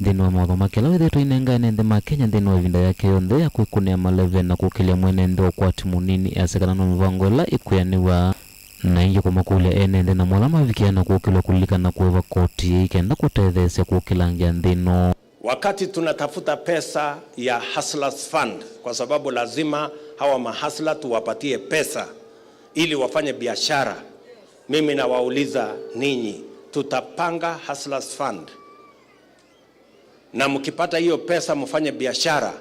Nthĩnĩ wa mawatho make ala wĩthĩĩtwe ainenga ene nthĩ ma Kenya nthĩnĩ wa ĩvinda yake yonthe ya kwĩkũnĩa maleve na kũkĩlya mwene nthĩ wa ũkwati mũnini, easya kana no mĩvango ĩla ĩkwĩanĩw'a. Na ĩngĩ kũmakũlya ene nthĩ namo ala mavikĩe na kũkĩlw'a kũlilikana kũĩva koti kenda kũtetheesya kũkĩlangĩa nthĩ ĩno. Wakati tunatafuta pesa ya Hustlers Fund, kwa sababu lazima hawa mahasla tuwapatie pesa ili wafanye biashara, mimi nawauliza ninyi, tutapanga Hustlers Fund. Na mkipata hiyo pesa mfanye biashara,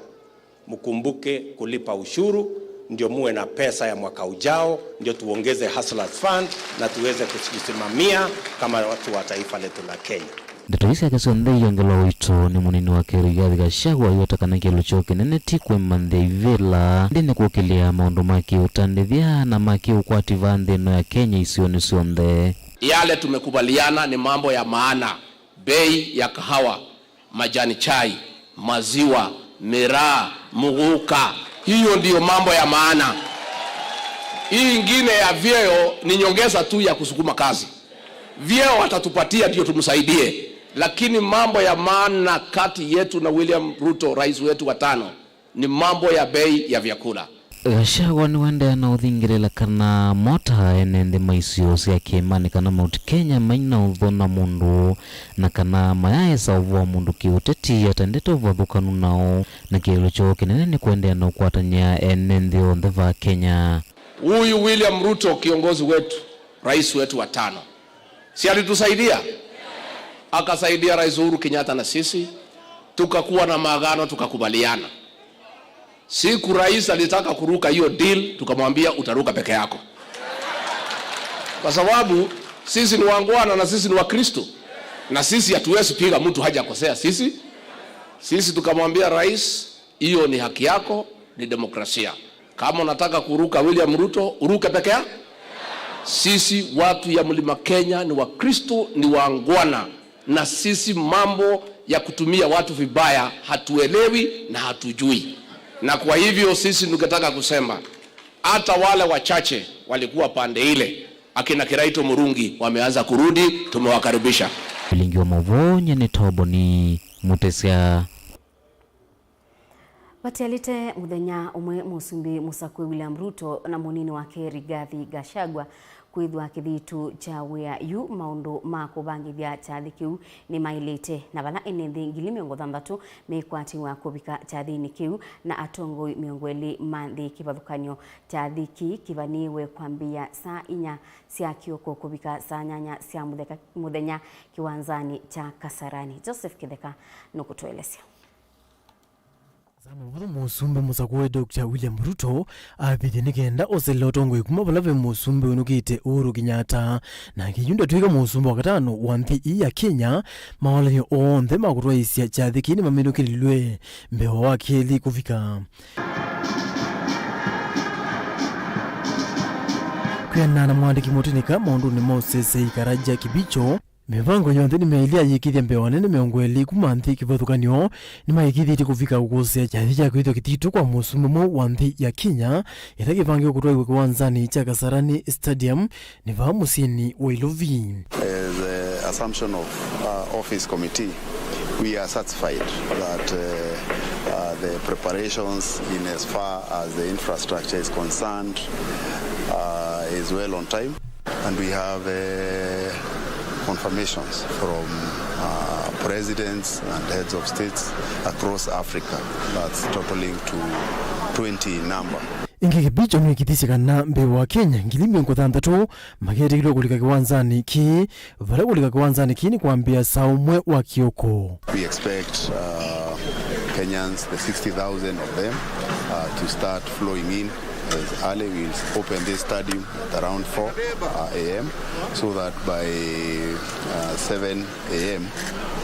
mkumbuke kulipa ushuru, ndio muwe na pesa ya mwaka ujao, ndio tuongeze Hustlers Fund na tuweze kujisimamia kama watu wa taifa letu la Kenya. Ndeto ii syake syonthe iongelwa ũito nĩ mũnini wake Rigathi Gachagua, aiweta kana kĩelo kyoo kĩnene ti kwĩmanthĩa ivĩla, ĩndĩ nĩ kũkĩlya maũndũ ma kĩũtandĩthya na ma kĩũkwati va nthĩ ĩno ya Kenya isionĩ syonthe. Yale tumekubaliana ni mambo ya maana. Bei ya kahawa, majani chai, maziwa, miraa, muguka. Hiyo ndiyo mambo ya maana. Hii ingine ya vyeo ni nyongeza tu ya kusukuma kazi. Vyeo watatupatia ndio tumsaidie, lakini mambo ya maana kati yetu na William Ruto, rais wetu wa tano, ni mambo ya bei ya vyakula. Gachagua nĩwaendeea na ũthingĩlĩla kana mota ene nthĩ ma isio sya kĩĩmanĩ kana Mount Kenya maina ũthũ na mũndũ, na kana mayaesa ũvũa mũndũ kĩũteti atendete ũvathũkanu nao, na kĩelo kyoo kĩnene nĩ kũendeea na ũkwatany'a ene nthĩ onthe va Kenya. Huyu William Ruto, kiongozi wetu, rais wetu wa tano, si alitusaidia? Akasaidia Rais Uhuru Kenyatta na sisi, tukakuwa na maagano, tukakubaliana. Siku rais alitaka kuruka hiyo deal, tukamwambia, "Utaruka peke yako." Kwa sababu sisi ni wangwana na sisi ni Wakristo. Na sisi hatuwezi piga mtu hajakosea sisi. Sisi tukamwambia rais, "Hiyo ni haki yako, ni demokrasia. Kama unataka kuruka William Ruto, uruke peke yako." Sisi watu ya Mlima Kenya ni Wakristo, ni wangwana, na sisi mambo ya kutumia watu vibaya hatuelewi na hatujui. Na kwa hivyo sisi tungetaka kusema, hata wale wachache walikuwa pande ile, akina Kiraitu Murungi wameanza kurudi, tumewakaribisha. Vilingi wa maũvoo, nyie nĩ Toboni Mũtĩsya. Vatialĩte mũthenya ũmwe, Mũsumbĩ mũsakũe William Ruto na mũnini wake Rigathi Gachagua kwĩthwa kĩthitũ kya wĩa yu maũndũ ma kũvangĩthya kyathĩ kĩu nĩmaĩlĩte, na vala ene nthĩ ngili mĩongo thanthatũ mekwatĩwa kũvika kyathĩnĩ kĩu, na atongoi mĩongo ĩlĩ ma nthĩ kĩvathũkany'o. Kyathĩ kĩĩ kĩvanĩĩwe kwambĩĩa saa inya sya kĩoko kũvika saa nyanya sya mũtheka-, mũthenya kĩwanzanĩ kya Kasarani. Joseph Kĩtheka nũkũtũelesya. Saa mũvũthũ mũsumbĩ mũsakũe Doctor William Ruto avĩtye nĩ kenda oselela ũtongoi kuma vala ve mũsumbĩ ũnũkĩte Uhuru Kenyatta. Nake yu ndatw'ĩka mũsumbĩ wa katano wa nthĩ ii ya Kenya, mawalany'o onthe ma kũtwaĩĩsya kyathĩ kĩĩ nĩmaminũkĩlilw'e mbee wa wa kelĩ kũvika. Kwĩanana na mũandĩki mũtĩnĩka maũndũnĩ ma ũseseĩ Karaja Kibicho, mĩvango yonthe nĩmeĩlye ayĩkĩthya mbee wa anene mĩongo ĩlĩ kuma nthĩ kĩvathũkany'o nĩmaĩkĩthĩtye kũvika kũkũsĩa kyathĩ kya kwĩthwa kĩthito kwa mũsumbĩ mweũ wa nthĩ ya Kenya, kĩla kĩvangiwe kũtwaĩwa kĩwanzanĩ kya Kasarani Stadium, nĩ vaa mũsyĩnĩ wa Ilovi. Uh, the assumption of, uh, office committee, we are satisfied that, uh, uh, the preparations in as far as the infrastructure is concerned, uh, is well on time. And we have, uh, confirmations from, uh, presidents and heads of states across Africa, that's totaling to twenty in number. Ĩngĩ, Kibicho nĩwĩkĩthisye kana mbee wa Kenya ngili mĩongo thanthatũ maketĩkĩlwa kũlika kĩwanzanĩ kĩĩ, vala kũlika kĩwanzanĩ kĩĩ nĩ kwambĩĩa saa ũmwe wa kĩoko. We expect, uh, Kenyans, the sixty thousand of them, uh, to start flowing in as early. We'll open this stadium at around four, uh, a m so that by, uh, seven a m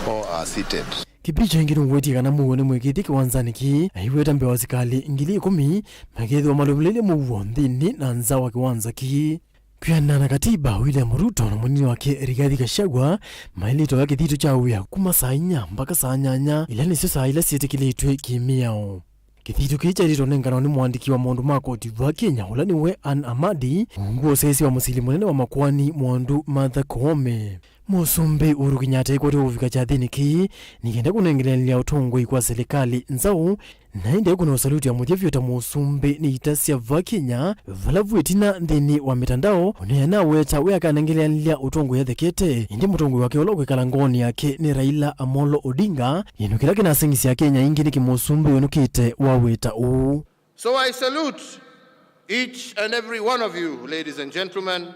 all are seated. Kibicho ĩngĩ nũwetie kana mũuo nĩmwĩkĩthye kĩwanzanĩ kĩĩ, aiweta mbee wa asikalĩ ngili ikũmi makethĩwa malũmĩlĩilye mũuo nthĩnĩ na nza wa kĩwanza kĩĩ. Kwĩanana na katiba, William Ruto na mũnini wake Rigathi Gachagua maĩlĩte oya kĩthito kya wĩa kuma saa inya mbaka saa nyanya, ila nĩsyo saa ila syĩtĩkĩlĩtw'e kĩ-mĩao. Kĩthito kĩĩ kyaĩlĩte ũnenganwa nĩ mũandĩki wa maũndũ ma koti vaa Kenya, ũla nĩwe Ann Amadi, ungu wa ũseĩsya wa mũsili mũnene wa makoani, Mwandu Martha Koome. Mũsumbĩ Uhuru Kenyatta aikwatĩwe kũvika kyathĩnĩ kĩĩ nĩ kenda kũnengeleanĩlya ũtongoi kwa silikalĩ nzaũ, na ĩndĩ aikũna ũsaluti ya mũthya vyũ ta mũsumbĩ nĩ ita sya vaa Kenya, vala vu ĩtina nthĩnĩ wa mĩtandao ũneena aweta we akanengeleanĩlya ũtongoi athekete, ĩndĩ mũtongoi wake ũla ũkwĩkala ngoonĩ yake nĩ Raila Amolo Odinga, kĩndũ kĩla kĩnaseng'isye Akenya aingĩ nĩkĩ mũsumbĩ wĩnũkĩte waweta ũu. So I salute each and every one of you, ladies and gentlemen,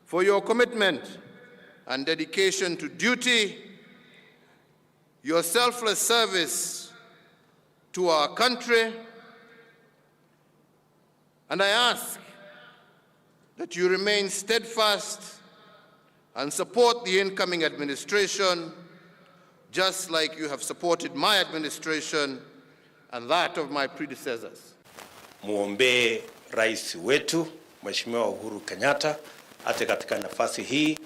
for your commitment and dedication to duty, your selfless service to our country, and I ask that you remain steadfast and support the incoming administration, just like you have supported my administration and that of my predecessors. Muombee rais wetu, Mheshimiwa Uhuru Kenyatta, ate katika nafasi hii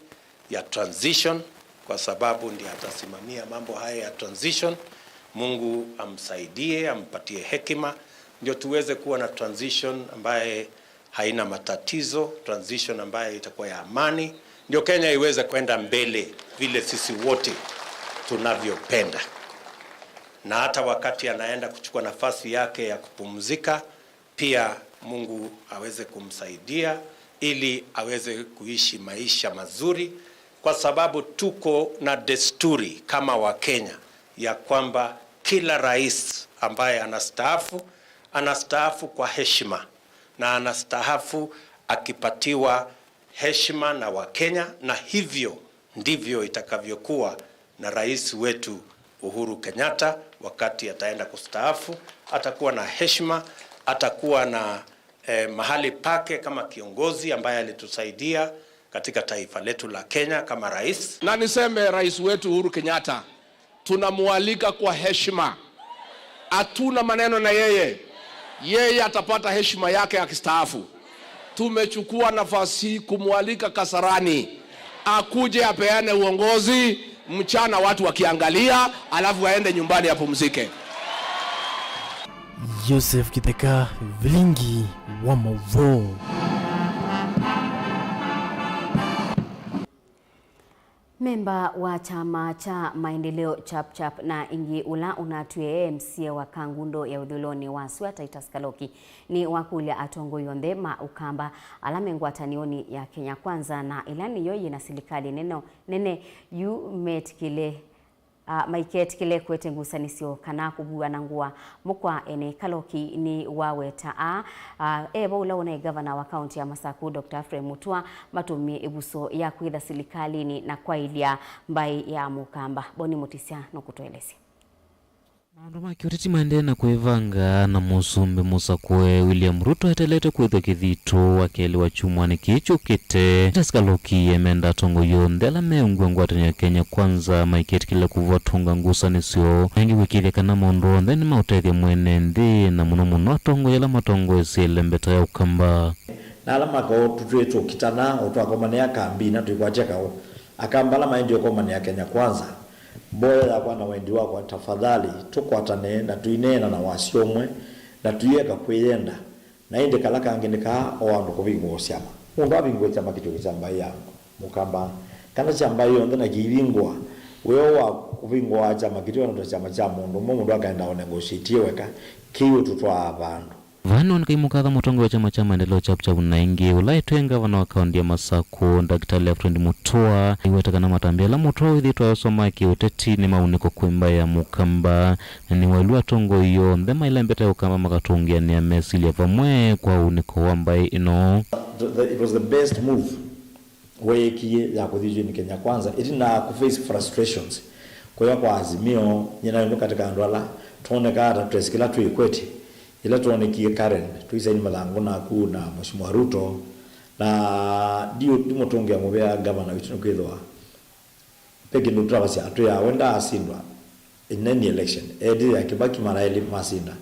ya transition, kwa sababu ndiye atasimamia mambo haya ya transition. Mungu amsaidie, ampatie hekima, ndio tuweze kuwa na transition ambaye haina matatizo, transition ambayo itakuwa ya amani, ndio Kenya iweze kwenda mbele vile sisi wote tunavyopenda. Na hata wakati anaenda kuchukua nafasi yake ya kupumzika, pia Mungu aweze kumsaidia ili aweze kuishi maisha mazuri, kwa sababu tuko na desturi kama Wakenya ya kwamba kila rais ambaye anastaafu, anastaafu kwa heshima. Na anastaafu akipatiwa heshima na Wakenya, na hivyo ndivyo itakavyokuwa na rais wetu Uhuru Kenyatta wakati ataenda kustaafu. Atakuwa na heshima, atakuwa na, eh, mahali pake kama kiongozi ambaye alitusaidia katika taifa letu la Kenya kama rais. Na niseme rais wetu Uhuru Kenyatta, tunamwalika kwa heshima. Hatuna maneno na yeye. Yeye atapata heshima yake akistaafu. Tumechukua nafasi hii kumwalika Kasarani. Akuje apeane uongozi, mchana watu wakiangalia, alafu aende nyumbani apumzike. Joseph Kitheka, Vilingi wa Mauvoo. Memba wa kyama kya Maendeleo Chap Chap na ĩngĩ ũla ũnatw'ĩe M C A wa Kangundo ya ũthũĩlonĩ wa sua, Titus Kaloki, nĩwakũlya atongoi onthe ma Ũkamba ala me ngwatanĩonĩ ya Kenya Kwanza na ĩla nĩyo yĩ na silikalĩ nene, nene yu metĩkĩle, a, maiketĩkĩle kũete ngusanĩsyo kana kũvuana ngũa. Mũkwa ene Kaloki nĩwaweta aa, a, e vo ũla ũnaĩ ngavana wa kaũntĩ ya Masaku, Doctor Ephraim Mutua, matũmie ĩvuso ya kwĩtha silikalĩnĩ na kwaĩlya mbaĩ ya Mũkamba. Boni Mũtisya nũkũtũelesya. Maũndũ ma kĩũteti maendee na kwĩvanga, na mũsumbĩ mũsakũe William Ruto eteelete kwĩthwa kĩthito wa kelĩ wa kyumwanĩ kĩĩ kyũkĩte. Titus Kaloki emenda atongoi onthe ala meũngw'a ngwatanĩo ya Kenya Kwanza maiketĩkĩla kũvatũnga ngusanĩsyo, na ĩngĩ kũĩkĩĩthya kana maũndũ onthe nĩmaũtethya mwene nthĩ, na mũno mũno atongoi ala matongoesye ĩlembeta ya Ũkamba. Na ala makoo tũtw'ĩe tũkitana o twakomanĩa kambinĩ na tũikwatya kaũ. Akamba ala maendie ũkomanĩa Kenya Kwanza, mboya yakwa na wendi wakwa, tafadhali, tũkwatane na tũineena na wasya ũmwe, na tũieka kwĩyenda. Na ĩndĩ kala kangĩ nĩ kaa o andũ kũvingũa syama. Mũndũ avingũe kyama kĩtũkĩ kya mbaĩ ya Mũkamba, kana kya mbaĩ yonthe na kĩivingũa. Wĩoo wa kũvingũa kyama kĩtũ ona ta kyama kya mũndũ ũmwe, mũndũ akaenda o negotiate weka, kĩĩ ũtũtwaa vandũ. Vaa nĩwoneka imũkatha mũtongoi wa kyama kya maendeleo Chap Chap na ingĩ, ũla etwĩe ngavana wa kaũntĩ ya Masakũ, Daktari Alfred Mutua, aiweta kana matambya ala Mutua wĩthĩĩtwe ayosoma kĩũteti nĩ maunĩko kwĩ mbaĩ ya Mũkamba, na nĩwaĩlw'a atongoi onthe ma ĩla mbeta ya Ũkamba makatũngĩanĩa mesilya vamwe kwa ũunĩko wa mbaĩ ĩno. The, the, it was the best move weekie ya kũthi Join Kenya Kwanza ĩtina kũ face frustrations kũya kwa Azimio. Nyie naĩ ũmwe katĩ ka andũ ala twonekaa ta twesĩ kĩla twĩkwetye. Ĩla twonekie Karen, tũisaini mathangũ naku na Mheshimiwa Ruto, na ndiũ-, ndimũtũngĩa mũvea ngavana witũ nĩkwĩthĩwa ve kĩndũ tũtavasya, twĩaa we ndaasindwa in any election. Eetĩĩa Kibaki mara elĩ, masinda.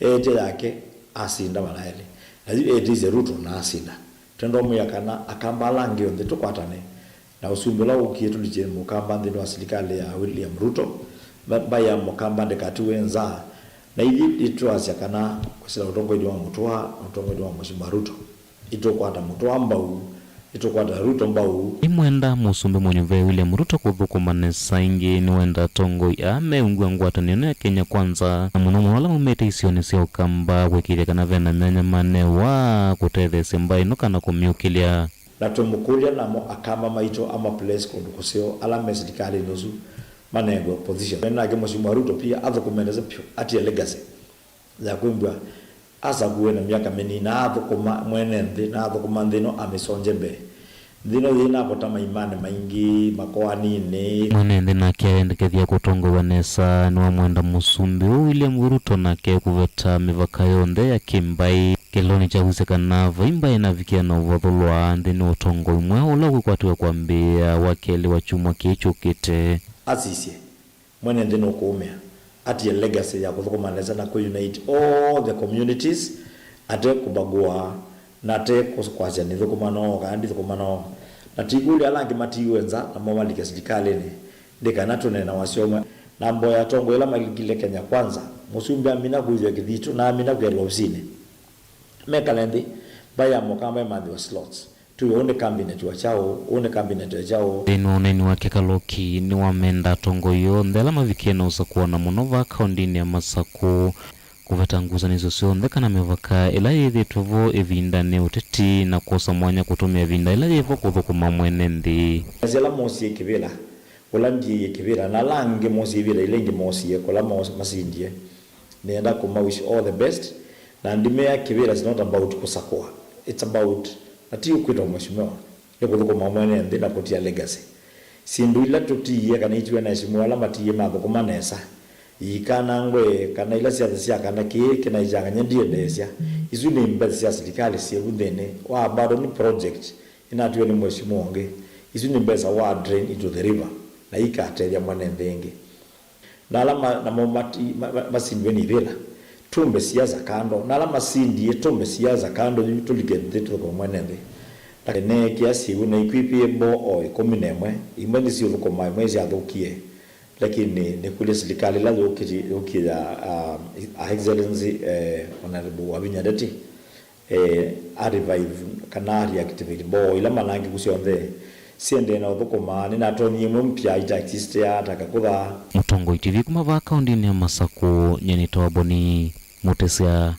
Eetĩĩa yake, asinda mara elĩ. Na yu eetĩĩsye Ruto na asinda. Twenda ũmwĩa kana Akamba ala angĩ onthe tũkwatane, na ũsumbĩ ũla ũkie tũlikye Mũkamba nthĩnĩ wa silikalĩ ya William Ruto, mba-, mbaĩ ya Mũkamba ndĩkatiwe nza. Na ithyĩ nĩtwasya kana kwĩsĩla ũtongoinĩ wa Mũtua na ũtongoinĩ wa Mheshimiwa Ruto, nĩtũkwata Mũtua mbau, nĩtũkwata Ruto mbau. Nĩmwenda Mũsumbĩ Mũnyuve William Ruto kũthũkũma nesa ĩngĩ. Nĩwenda atongoi aa meũngw'a ngwatanĩo na Kenya Kwanza, na mũno mũno ala maumĩte isionĩ sya Ũkamba, kũĩkĩĩthya kana ve na myanya manewa kũtetheesya mbaĩ ĩno kana kũmyũkĩlya. Na tũmũkũlya namo Akamba maitũ ama place kũndũ kũseo ala me silikalĩnĩ ũsu manengwe position. Nake Mheshimiwa Ruto pia athũkũme nesa vyũ, atie legacy ya kwĩmbwa asakuwe na myaka mĩnini, na athũkũma mwene nthĩ, na athũkũma nthĩ ĩno amĩsongye mbee. Nthĩ ĩno yĩ na vata maimanĩ maingĩ, makoaninĩ. Mwene nthĩ nake aendekethya kũtongow'a nesa nĩwamwenda mũsumbĩ ũũ William Ruto nake kũveta mĩvaka yonthe ya kĩmbaĩ. Kĩlonĩ kya wĩsĩ kana vai mbaĩ ĩnavikĩa na ũvathũlwa nthĩnĩ wa ũtongoi mweũ ũla ũkwĩkwatĩw'a kwambĩĩa wa kelĩ wa kyumwa kĩĩ kyũkĩte. Asisye, mwene nthĩ nũkũũmĩa, atie legacy ya kũthũkũma nesa na kũ unite all the communities, ate kũbagũa na ate kũs-, kwasya nĩthũkũma noo kana ndithũkũma noo. Na tikũlya ala angĩ matiiwe nza namo malike silikalĩnĩ, nĩ kana tũneena wasya ũmwe. Na mboya atongoi ala malikile Kenya Kwanza, mũsumbĩ amina kũĩthw'a kĩthitũ na amina kwĩalwa ovisinĩ. Mekale nthĩ, mbaĩ ya Mũkamba ĩmanthĩwe slots. Twĩwe ũũ nĩ cabinet wa kyaũ, ũũ nĩ cabinet wa kyaũ. Nthĩnĩ wa ũneeni wake, Kaloki nĩwamenda atongoi onthe ala mavikie na ũsakũa na mũno vaa kaũndĩnĩ ya Masakũ kũveta ngusanĩsyo syonthe kana mĩvaka ĩla yĩthĩtwe vo ĩvindanĩ ya ũteti na kwosa mwanya kũtũmĩa ĩvinda ĩla yĩ vo kũthũkũma mwene nthĩ. Nĩsĩ ala moosie kĩvĩla, ũla ndiĩie kĩvĩla, na ala angĩ moosie ĩvĩla ĩla ĩngĩ moosie kũla mos-, masindie. Nĩenda kũma wish all the best, na ndimea kĩvĩla is not about kũsakũa. It's about, na ti kwĩtwa mheshimiwa, nĩ kũthũkũma mwene nthĩ na kũtia legacy. Syĩndũ ila tũtiie kana itiwe na eshimiwa ala matiie mathũkũma nesa, iikanangwe, kana ila siasa sya kana kĩĩ kĩnaikyangany'a ndiendeesya, isu nĩ mbesa sya silikalĩ syĩ vu nthĩnĩ wa bado nĩ project inatiwe nĩ mheshimiwa ũngĩ. Isu nĩ mbesa wa drain into the river, na ikatethya mwene nthĩ ĩngĩ. Na ala ma-, namo mati-, ma-, ma-, masindwe nĩ ivĩla, tũmbe siasa kando. Na ala masindie, tũmbe siasa kando, yu tũlike nthĩ, tũthũkũme mwene nthĩ. Na neekĩa syĩw'ũ na ikwĩpĩe mboo o ĩkũmi na ĩmwe, imwe nĩsiũthũkũma, imwe isyathũkie. Lakini nĩkũlya silikalĩ ĩla yũkĩti-, yũkie ya, ah, Her Excellency, eh, Honorable Wavinya Ndeti, eh, a revive kana a reactivate mboo ila manangĩku syonthe, siendee na ũthũkũma. Nĩnatonyie ĩmwe mpya itaexistea ta kakũtha. Mũtongoi T V kuma vaa kaũndĩnĩ ya Masakũ, nyie nĩtawa Boni Mũtĩsya.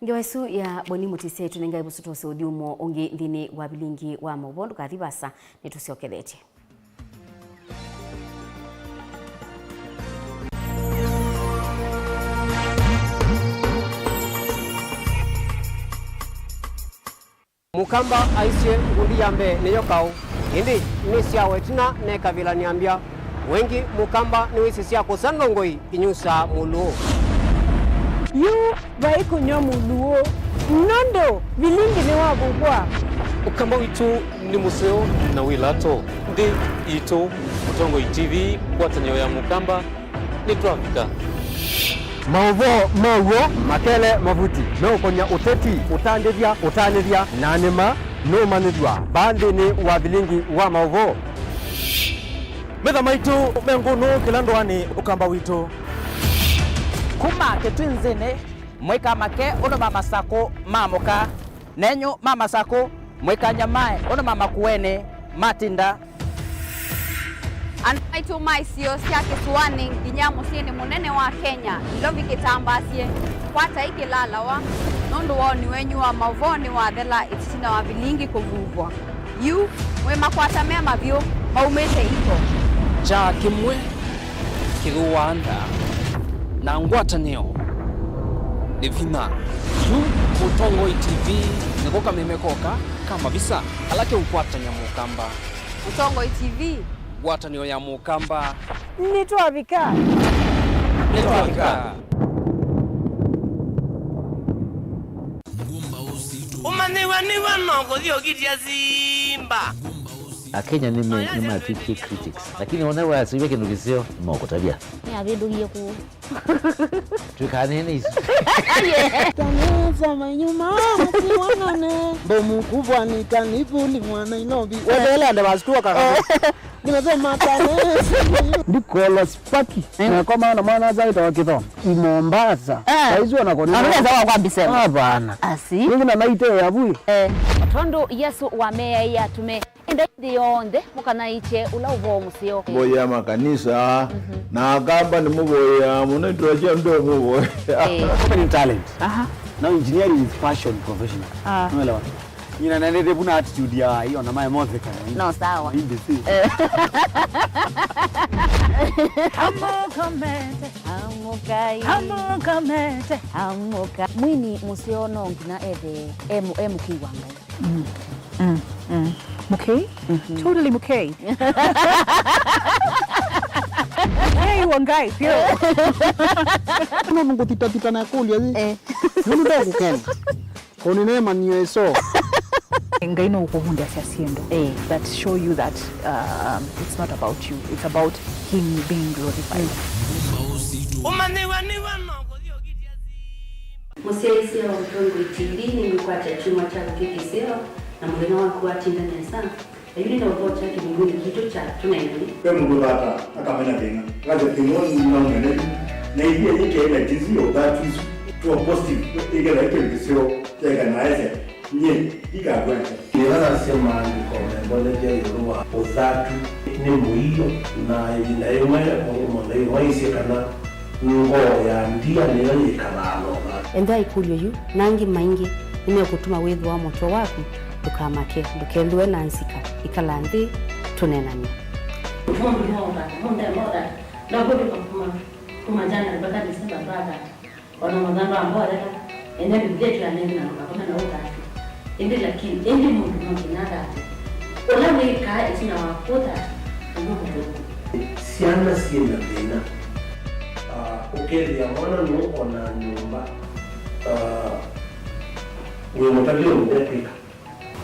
Ngewa ĩsu ya Boni Mũtĩsya ĩtũnengae vusũtũsĩ ũthyũmũo ũngĩ nthĩnĩ wa vilingi wa maũvoo. Ndũkathi vaasa, nĩtũsyokethetye. Mũkamba aisye, ngundi ya mbee nĩyo kaũ, ĩndĩ nĩsyawa ĩtina nekavĩla nĩambya. Wengĩ Mũkamba nĩwĩsĩ sya kũsa ndongoi inyusaa Mũlũũ. Yu vai kũnyw'a Mũlũũ, nũndũ vilingi nĩwavũngwa. Ũkamba witũ nĩ mũseo na wĩ lato. Nthĩ yitũ, Mũtongoi T V, ngwatanĩo ya Mũkamba, nĩtwavika. Maũvoo ma w'o makele mavuti meũkony'a ũteti, ũtandĩthya, ũtanĩthya, na nĩma nũũmanyĩthw'a vaa nthĩnĩ wa vilingi wa maũvoo. Metha maitũ me ngũnũ kĩla ndũanĩ ũkamba witũ. Kuma Kĩtwinzĩnĩ, mũikamake ũndũ ma masakũ ma mũka, nenyu ma masakũ, mũikanyamae ũndũ ma makuenĩ matinda. Andũ maitũ ma isio sya kĩsũanĩ nginya mũsyĩnĩ mũnene wa Kenya, Nairobi kĩtambaasye, kwatai kĩlalawa, nũndũ woni wenyu wa maũvoo nĩwathela ĩtina wa vilingi kũvuvwa. Yu, mwĩ makwata me mavyũ, maumĩte iko. Kyaa kĩmwe kĩthũaa nda, na ngwatanĩo nĩ vinya. Yu Mũtongoi T V nĩko kameme koka ka mavisa kala keũkwatany'a Mũkamba. Mũtongoi T V. Ngwatanĩo ya Mũkamba. Nĩtwavika. Nĩtwavika. Ũmanyĩw'a nĩw'o no kũthi ũkitya simba. Akenya nĩme-, nĩmatw'ĩkie critics, lakini ona wasĩw'a kĩndũ kĩseo, nĩmakũtavya. Nĩavĩndũkie kũũ. Twĩkanene isu. Kanisa manyuma masiwanane. Mbomu kubwa ni kanivuli mwa Nairobi. Weteele ande basi tuwa kaka. Nimesema kanisa. Ndikola spaki. Eh. Na kwa maana mwana azaita wa kitho. I Mombasa. Eh. Saizi wanakonena. Amina sawa kwa bisema. Hapana. Asi. Ningi na naite ya bui. Eh. Tondũ Yesũ wameaĩe atũme, endai nthĩ yonthe mũkanaĩkye ũla ũvoo mũseo. Mboya makanisa, mhm, na Akamba nĩmũvoyaa mũno, ĩtũla kya ndũ mũvoya. Eh. Opening talent. Aha. Now engineering is passion professional. Ah. Unaelewa? Nyina nendete vuna attitude ya hiyo na mae mothe kana. No, sawa. Hindi si. Eh. Amũka mete. Amũkai. Amũka mete. Amũka. Mwini mũseo no nginya ethe e mu-, e mũkĩi wa Ngai. Mm. Mm. Mm. Mũkei? Mhm. Totally mũkei. Mũkei wa Ngai, pio. No nũngũthitathita na kũlya ĩ. Eh. Nũndũ ndakũkena. Kũnĩneemany'a ĩso. Ngai no ũkũvundĩasya syĩndũ, eh, that show you that, um, it's not about you, it's about him being glorified. Ũmanyĩw'a nĩw'o no kũthi ũkitya simba. Mũsyaĩĩsya wa Mũtongoi T V nĩngũkwatya kyumwa kyaku kĩ kĩseo, na mũthenya waku watinda nesa. Yu nĩ na ũvoo kya kĩvungunĩ kitũ kya tũnenani. Ve mũndũ vata akamena thĩna, akasya thĩna ũũ nĩnaumene yu, na ithia yĩkee na tisi ya ũthatu isu tũa positive, ĩkethwa ĩkĩndũ kĩseo kyaĩka na aesya, nyie ndikakwete. Nĩla nasya maandĩko membonethya ĩũlũ wa ũthatu nĩ mũio, na ĩvinda yĩmwe mũndũ mũtheu maisye kana ngoo ya ndia nĩyo yĩkalaa na ũthatu. Ethĩwa ĩkũlyo yu na angĩ maingĩ nĩmekũtuma wĩthũa mũtwe waku, ndũkamake, ndũkethĩwe na nzika, ĩkala nthĩ tũneenany'e. Mũndũ no ũthatu, mũndũ no ũthatu, ndakũtũka kuma, kuma January mpaka December twatha. Ona mũthando wa mbolela, ene Biblia ĩtwĩa nĩngĩ na ndũkakome na ũthatu. Ĩndĩ lakini, ĩndĩ mũndũ no nginya athate. Ũla wĩkaa ĩtina wa kũthata, nĩw'o mũthũku. Syana syĩ na thĩna. Ah, ũkethĩa mwana nũũ ona nyũmba, ah, wĩ mũtavye ũndũ ekwĩka.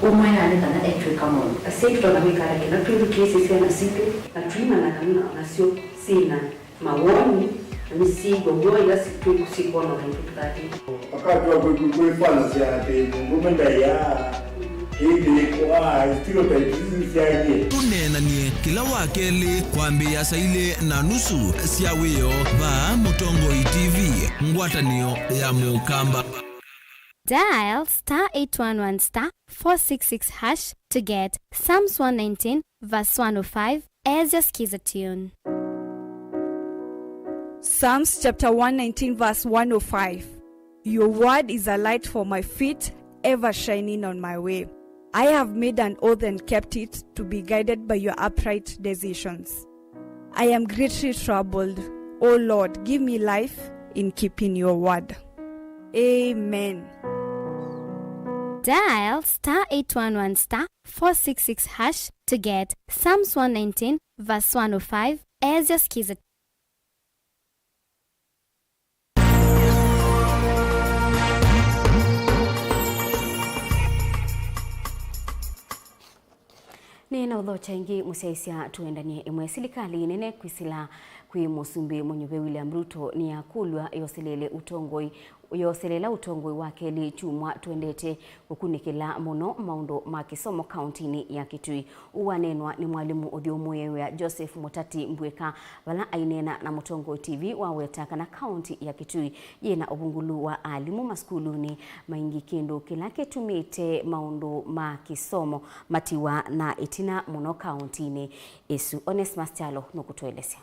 Ũmwĩaa nĩ kana etwĩka maũndũ. Asyai tũtonya kwĩka ata kĩla twĩthukĩĩsye syana sitũ, na tũimanya kana nasyo syĩ na mawoni, na nĩsyĩw'a w'o ĩla si-, twĩ-, syĩkwona ũndũ tũtatĩte. Wakati wa kwĩ-, kwĩ-, kwĩfanasya atĩ mũndũũme ndaĩaa, kĩĩ kĩlĩkũ, ah, stereotypes isu syaĩlye. Tũneenanie kĩla wa kelĩ kwambĩĩa saa ilĩ na nusu sya wĩoo vaa Mũtongoi T V, ngwatanĩo ya Mũkamba. Dial star eight one one star four six six hash to get Psalms one nineteen verse one oh five as your skiza tune. Psalms chapter one nineteen verse one oh five. Your word is a light for my feet, ever shining on my way. I have made an oath and kept it, to be guided by your upright decisions. I am greatly troubled. O Lord, give me life in keeping your word. Amen. Dial star eight one one star four six six hash to get Psalms one nineteen verse one oh five as your skiza. Nĩ na ũthokya ĩngĩ, mũsyaĩĩsya tũendanie ĩmwe. Silikalĩ nene kwĩsĩla kwĩ Mũsumbĩ mũnyuve William Ruto nĩyakũlw'a yoseleele ũtongoi, yoseleela ũtongoi wa kelĩ kyumwa twendete kũkunĩkĩla mũno maũndũ ma kĩsomo kaũntĩnĩ ya Kitui. Ũũ waneenwa nĩ mwalimũ ũthyũmũĩe wĩa Joseph Mũtati Mbwĩka vala aineena na Mũtongoi T V waweta kana kaũntĩ ya Kitui yĩ na ũvungũlu wa alimũ masukulunĩ maingĩ, kĩndũ kĩla kĩtumĩte maũndũ ma kĩsomo matiwa na ĩtina mũno kaũntĩnĩ ĩsu. Onesmus Kyalo nũkũtũelesya.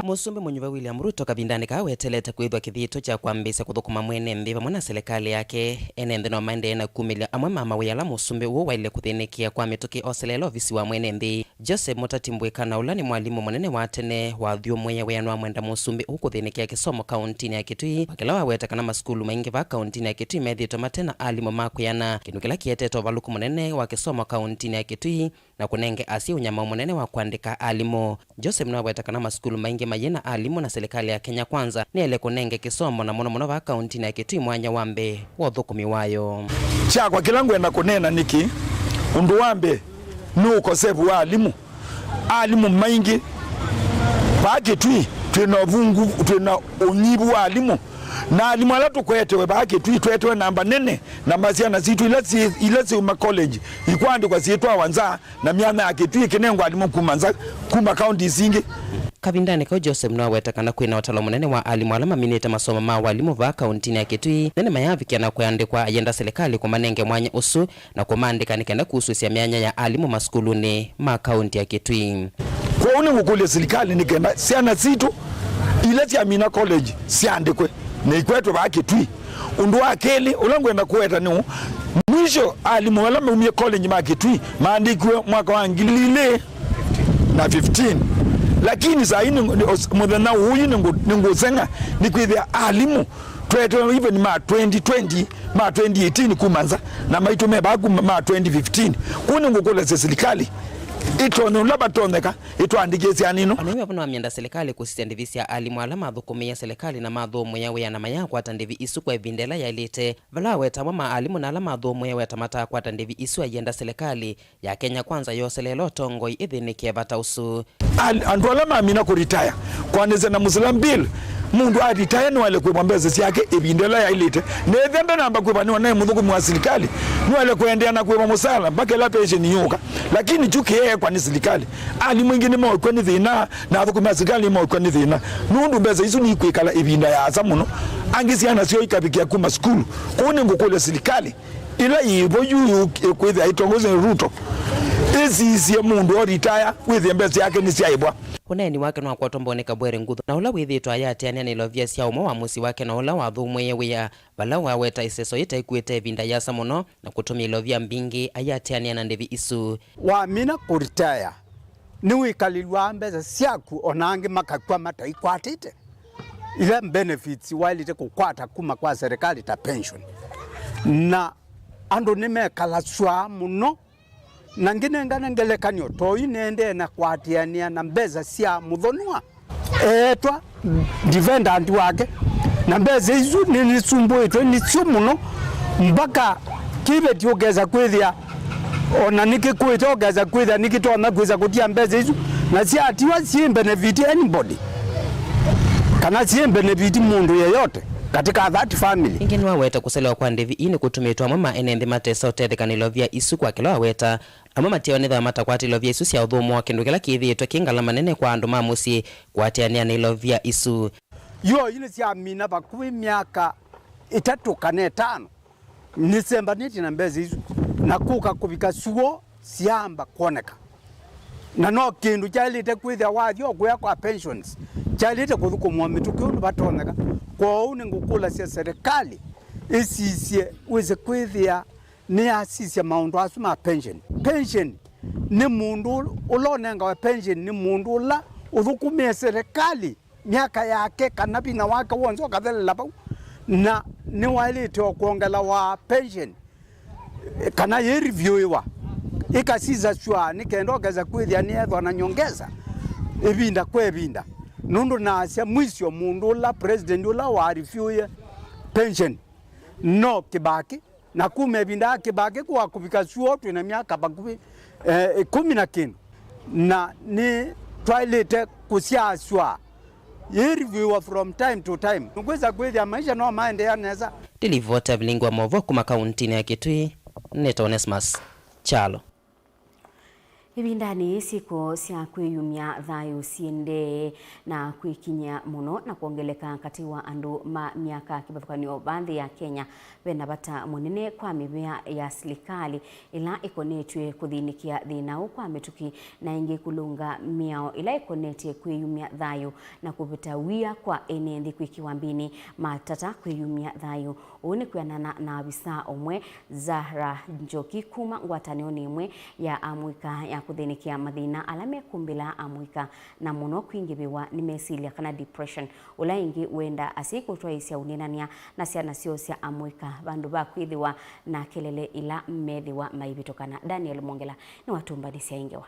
Mũsumbĩ mũnyuve William Ruto kavindanĩ kaa wetelete kwĩthwa kĩthito kya kwambĩĩsya kũthũkũma mwene nthĩ vamwe na silikalĩ yake. Ene nthĩ no maendee na kumĩlya amwe ma mawĩa ala mũsumbĩ ũũ waĩle kũthĩnĩkĩa kwa mĩtũkĩ oseleela ovisi wa mwene nthĩ. Joseph Mũtati Mbwĩka, na ũla nĩ mwalimũ mũnene wa tene, wathyũmũĩe wĩanũ wa mwenda mũsumbĩ ũũ kũthĩnĩkĩa kĩsomo kaũntĩnĩ ya Kitui, wakĩla waweta kana masukulu maingĩ vaa kaũntĩnĩ ya Kitui methĩĩtwe mate na alimũ ma kwĩana, kĩndũ kĩla kĩetete ũvalũku mũnene wa kĩsomo kaũntĩnĩ ya Kitui na kũnenge asyai ũnyamao mũnene wa kũandĩka alimũ. Joseph nĩwaweta kana masukulu maingĩ mayĩ na alimũ, na silikalĩ ya Kenya Kwanza nĩyaĩle kũnenge kĩsomo, na mũno mũno vaa kaũntĩnĩ ya Kitui mwanya wa mbee wa ũthũkũmi wayo. Kyakwa kĩla ngwenda kũneena nĩ kĩĩ? Ũndũ wa mbee, nĩ ũkosevu wa alimũ. Alimũ maingĩ vaa Kitui twĩ na ũvungu, twĩ na ũnyivu wa alimũ, na alimũ ala tũkwetewe vaa Kitui twetewe namba nene, namba syana sitũ ila syĩ, ila syĩuma college ikwaandĩkwa syĩtwawa nza, na myanya ya Kitui ĩkĩnengwa alimũ kuma nza, kuma counties ingĩ. Kavindanĩ kau, Joseph nĩwaweta kana kwĩ na ũtalo mũnene wa alimũ ala maminĩte masomo ma walimũ vaa kaũntĩnĩ ya Kitui, na nĩmayavikĩa na kũandĩkwa, ayenda silikalĩ kũmanenge mwanya ũsu na kũmaandĩka nĩ kenda kusũsya myanya ya alimũ masukulunĩ ma kaũntĩ ya Kitui. Kwoou nĩngũkũlya silikalĩ nĩ kenda syana sitũ ila syamina college syandĩkwe na ikwetwe vaa Kitui. Ũndũ wa kelĩ ũla ngwenda kũweta nĩ ũũ, mwisho alimũ ala maumie college ma Kitui maandĩkiwe mwaka wa ngili ilĩ na fifteen, lakini saa hii nĩ, nĩ, mũthenya ũyũ nĩngũ-, nĩngũseng'a nĩkwĩthĩa alimũ twetewe even ma twenty twenty, ma twenty eighteen kuma nza, na maitũ me vaa kuma ma twenty fifteen. Kwoou nĩngũkũlasya silikalĩ ĩtonye ũla vatonyeka ĩtũandĩkĩe syana ino. Ona yu avo nĩwamyenda silikalĩ kũsisya ndĩvi sya alimũ ala mathũkũmĩie silikalĩ na mathũmũĩa wĩa na mayaakwata ndĩvi isu kwa ĩvinda ĩla yaĩlĩte, vala aweta amwe ma alimũ na ala mathũmũĩe wĩa ta mataakwata ndĩvi isu, ayenda silikalĩ ya Kenya Kwanza yoseleela ũtongoi ĩthĩnĩkĩe vata ũsu. Al-, andũ ala mamina kũritaya, kwanĩsya na Muslim Bill, mũndũ aritaya nĩwaĩle kũĩvwa mbesa syake ĩvinda ĩla yaĩlĩte, na ethĩa ndanamba kũĩvwa nĩwe naĩ mũthũkũmi wa silikalĩ, nĩwaĩle kũendeea na kũĩvwa mũsala mpaka ĩla pension yũka. Lakini kyu kĩeekwa nĩ silikalĩ. Alimũ aingĩ nĩmaũkw'a nĩ thĩna, na athũkũmi ma silikalĩ nĩmaũkw'a nĩ thĩna, nũndũ mbesa isu niikwĩkala ĩvinda yaasa mũno, angĩ syana syoo ikavikĩa kuma sukulu. Kwoou nĩngũkũlya silikalĩ ĩla yĩ vo yu ĩkwĩthĩa ĩtongoesye nĩ Ruto, ĩsisye mũndũ o retire wĩthĩe mbesa yake nĩsyaĩvwa. Ũneeni wake nĩwakwatwa mbonĩ Kabwere Nguthu, na ũla wĩthĩĩtwe ayatĩanĩa na ilovia sya ũmwe wa mũsyĩ wake na ũla wathũmũĩe wĩa, vala waweta ĩseso yĩtaĩkuĩte ĩvinda yĩasa mũno na kũtũmĩa ilovia mbingĩ ayatĩanĩa na ndĩvi isu. Wamina kũritaya, nĩwĩkalĩlwaa mbesa syaku, o na angĩ makakw'a mataikwatĩte ila benefits waĩlĩte kũkwata kuma kwa serikali ta pension. Na andũ nĩmekalaswaa mũno, na ngĩnengane ngelekany'o, toi nĩendee na kũatĩanĩa na mbesa sya mũthonua eetwa defendant wake, na mbesa isu nĩnĩsumbũĩtwe nĩsyo mũno, mpaka kĩveti ũkesa kwĩthĩa, o na nĩkĩkũĩte ũkesa kwĩthĩa nĩkĩtonya kwĩsa kũtia mbesa isu, na syatiwa syĩ benefit anybody, kana syĩ benefit mũndũ yeyote katika that family. Ĩngĩ nĩwaweta kũselewa kwa ndĩvi ii nĩkũtumĩtwe amwe ma ene nthĩ matesa ũtetheka nĩ ilovia isu kwa kĩla waweta. Amwe matiawa nĩ thayũ matakwata ilovia isu sya ũthũmũa, kĩndũ kĩla kĩthĩĩtwe kĩ ngalama nene kwa andũ ma mũsyĩ kũatĩanĩa na ilovia isu. Yoo, ii nĩsyamina vakuvĩ myaka ĩtatũ kana ĩtano nĩsembanĩtye na mbesa isu, na kũka kũvika syoo syaamba kwoneka. Na no kĩndũ kyaĩlĩte kwĩthĩa wathi o kũya kwa pensions, kyaĩlĩte kũthũkũmwa mĩtũkĩ ũndũ vatonyeka. Kwoou nĩngũkũlasya serikali ĩsisye, wĩse kwĩthĩa nĩyasisya maũndũ asu ma pension. Pension nĩ mũndũ ũla ũnengawe pension nĩ mũndũ ũla ũthũkũmĩe serikali myaka yake kana vinya wake w'onthe ũkathelela vau, na nĩwaĩlĩte o kwongelawa pension, kana yĩrivyũĩwa, ĩkasisasw'a nĩ kenda ũkesa kwĩthĩa nĩyethwa na nyongesa ĩvinda kwa ĩvinda. Nũndũ naasya mwisho mũndũ ũla president ũla warivyũĩe pension no Kĩbaki, Na kuma ĩvinda ya Kĩbakĩ kũa kũvika syũa twĩ na myaka vakuvĩ, eh, ĩkũmi na kĩndũ, na nĩ twaĩlĩte kũsyaasya yĩrivĩwa from time to time. Nũkwĩsa kwĩthĩa maisha no maendeea nesa. Ndilivota vilingi wa maũvoo kuma kauntinĩ ya Kitui, nĩtawa Onesmus Kyalo. Ĩvindanĩ yĩĩ, syĩko sya kwĩyumya thayũ siendee na kwĩkinyĩa mũno na kwongeleka katĩ wa andũ ma myaka kĩvathũkany'o vaa nthĩ ya Kenya. Ve na vata mũnene kwa mĩvĩa ya silikalĩ ĩla ĩkonetw'e kũthĩnĩkĩa thĩna ũũ kwa mĩtũkĩ, na ĩngĩ kũlũnga mĩao ĩla ĩkonetye kwĩyumya thayũ na kũvĩta wia kwa ene nthĩ kwĩkĩwa mbĩnĩ matata kwĩyumya thayũ. Ũu nĩ kwĩanana na avisa ũmwe, Zahra Njoki, kuma ngwatanĩonĩ ĩmwe ya amũika ya kũthĩnĩkĩa mathĩna ala mekũmbĩla amũika, na mũno kwingĩvĩwa nĩ mesilya kana depression, ũla ĩngĩ wenda asyai kũtwaĩĩsya ũneenany'a na syana syoo sya amũika vandũ va kwĩthĩwa na kelele ila methĩwa maivĩtũkana. Daniel Mwongela nĩwatũmbanĩsya ĩ ngewa.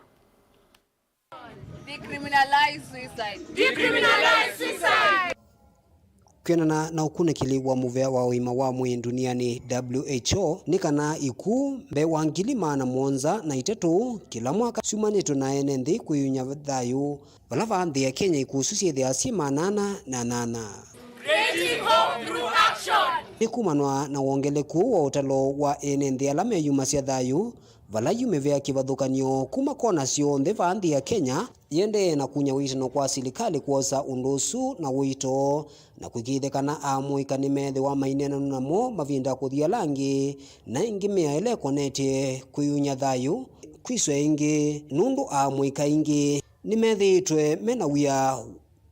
Decriminalize suicide. Decriminalize suicide. Kwĩanana na ũkunĩkĩli wa mũvea wa ũima wa mwĩĩ ndunianĩ, W H O, nĩ kana ikw'ũ mbee wa ngili maana mũonza na itatũ kĩla mwaka syumanĩtwe na ene nthĩ kwĩyumya thayũ, vala vaa nthĩ ya Kenya ikw'ũ isu syĩthĩaa syĩ maana ana na nana. Creating hope through action. Nĩ kumanwa na wongeleku ũũ wa ũtalo wa ene nthĩ ala meyumasya thayũ, vala yu mĩvĩa kĩvathũkany'o kuma kona syonthe vaa nthĩ ya Kenya, yĩendee na kunya wĩtano kwa silikalĩ kwosa ũndũ ũsu na ũito, na kũĩkĩĩthya kana amũika nĩmeethĩwa maineenanw'a namo mavinda kũthi ala angĩ, na ĩngĩ mĩao ĩla ĩkonetye kwĩyumya thayũ kwĩswa ĩngĩ, nũndũ amũika aingĩ nĩmethĩĩtwe me na wia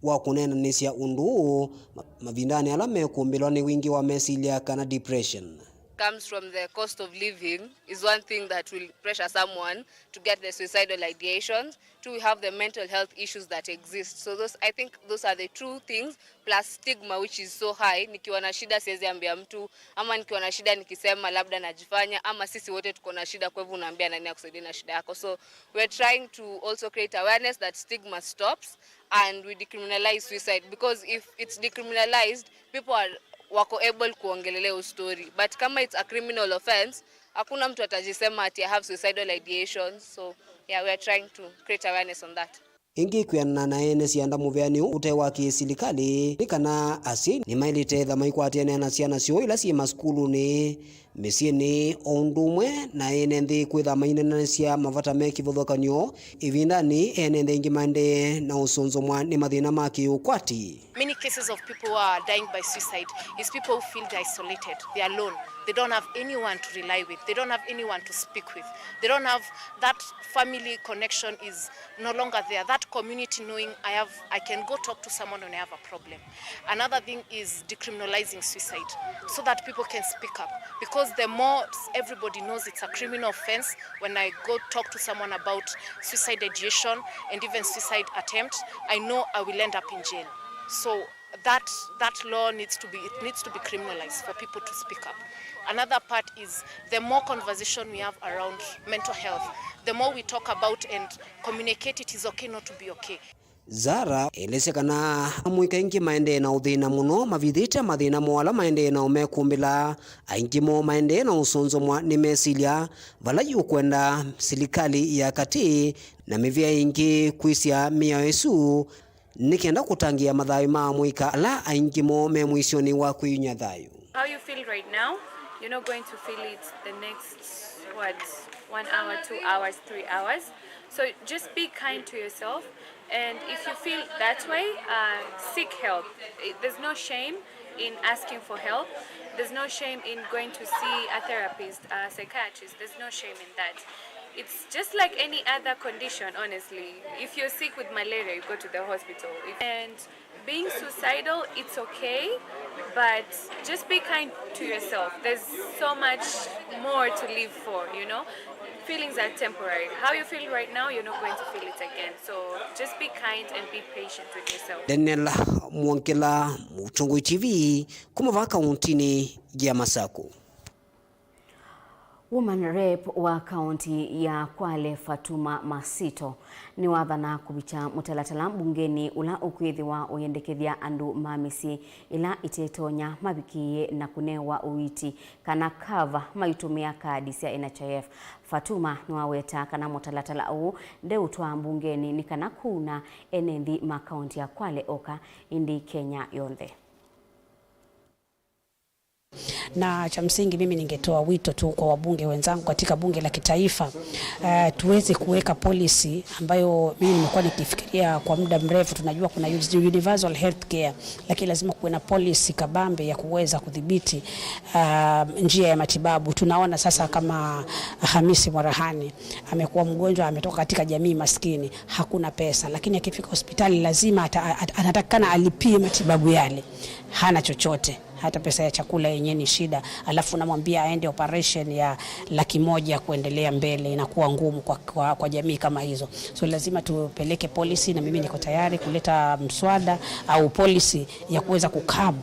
wa kũneenanĩsya ũndũ ũũ ma-, mavindanĩ ala mekũmbĩlwa nĩ wingĩ wa mesilya kana depression. Comes from the cost of living is one thing that will pressure someone to get the suicidal ideations. Two, we have the mental health issues that exist. So those, I think those are the two things, plus stigma, which is so high. Nikiwa na shida siwezi ambia mtu, ama nikiwa na shida nikisema labda najifanya, ama sisi wote tuko na shida, kwa hivyo unaambia nani akusaidie na shida yako? So we're trying to also create awareness that stigma stops and we decriminalize suicide, because if it's decriminalized, people are, wako able kuongelelea hiyo story, but kama it's a criminal offense, hakuna mtu atajisema ati I have suicidal ideation. So yeah, we are trying to create awareness on that. Ĩngĩ kwĩanana na ene syanda mũveanĩ ũte wa kĩsilikalĩ nĩ kana asyai nĩmaĩlĩte etha maikwatĩanĩa na syana syoo ila syĩ masukulunĩ, mĩsyĩnĩ, o ũndũ ũmwe na ene nthĩ kwĩtha maineenanĩsya mavata me kĩvathũkany'o ĩvindanĩ ene nthĩ aingĩ maendee na ũsũnzũmwa nĩ mathĩna ma kĩũkwati. Many cases of people who are dying by suicide is people who feel they're isolated, they're alone. They don't have anyone to rely with. They don't have anyone to speak with. They don't have that family connection is no longer there. That community knowing I have, I can go talk to someone when I have a problem. Another thing is decriminalizing suicide so that people can speak up. Because the more everybody knows it's a criminal offense, when I go talk to someone about suicide ideation and even suicide attempt, I know I will end up in jail. So that, that law needs to be, it needs to be criminalized for people to speak up. Another part is the more conversation we have around mental health, the more we talk about and communicate it is okay not to be okay. Zara elesya kana amũika aingĩ maendee na ũthĩna mũno mavithĩte mathĩna moo ala maendee nao mekũmbĩla. Aingĩ moo maendee na ũsũnzũmwa nĩ mesilya, vala yu kwenda silikalĩ ya katĩ na mĩvĩa ĩngĩ kwĩsya mĩao ĩsu nĩ kenda kũtangĩĩa mathayũ ma amũika ala aingĩ moo me mũisyonĩ wa kwĩyumya thayũ. How you feel right now, you're not going to feel it the next, what, one hour, two hours, three hours. So just be kind to yourself, and if you feel that way, uh, seek help. I- There's no shame in asking for help. There's no shame in going to see a therapist, a psychiatrist. There's no shame in that. It's just like any other condition, honestly. If you're sick with malaria, you go to the hospital. If- and being suicidal, it's okay, but just be kind to yourself. There's so much more to live for, you know? Feelings are temporary. How you feel right now, you're not going to feel it again. So just be kind and be patient with yourself. Daniel Mwongela, Mũtongoi T V, kuma vaa kauntinĩ ya Masaku. Woman Rep wa kaunti ya Kwale, Fatuma Masito, nĩwathana kũvikya mũtalatala mbungenĩ ũla ũkwĩthĩwa ũyendekethya andũ ma mĩsyĩ ĩla ĩtetonya mavikĩĩe na kũnewa ũiiti kana cover maitũmĩa kaadi sya N H I F. Fatuma nĩwaweta kana mũtalatala ũũ ndeũtwaa mbungenĩ nĩ kana kũuna ene nthĩ ma kaunti ya Kwale oka, ĩndĩ Kenya yonthe. Na cha msingi mimi ningetoa wito tu kwa wabunge wenzangu katika bunge la kitaifa, eh, tuweze kuweka policy ambayo mimi nimekuwa nikifikiria kwa muda mrefu. Tunajua kuna universal health care, lakini lazima kuwe na policy kabambe ya kuweza kudhibiti, ah, njia ya matibabu. Tunaona sasa kama Hamisi Mwarahani amekuwa mgonjwa, ametoka katika jamii maskini, hakuna pesa, lakini akifika hospitali lazima ata-, at-, anatakikana alipie matibabu yale, hana chochote. Hata pesa ya chakula yenyewe ni shida, alafu unamwambia aende operation ya laki moja kuendelea mbele, inakuwa ngumu kwa, kwa, kwa jamii kama hizo. So lazima tupeleke policy, na mimi niko tayari kuleta mswada au policy ya kuweza kukab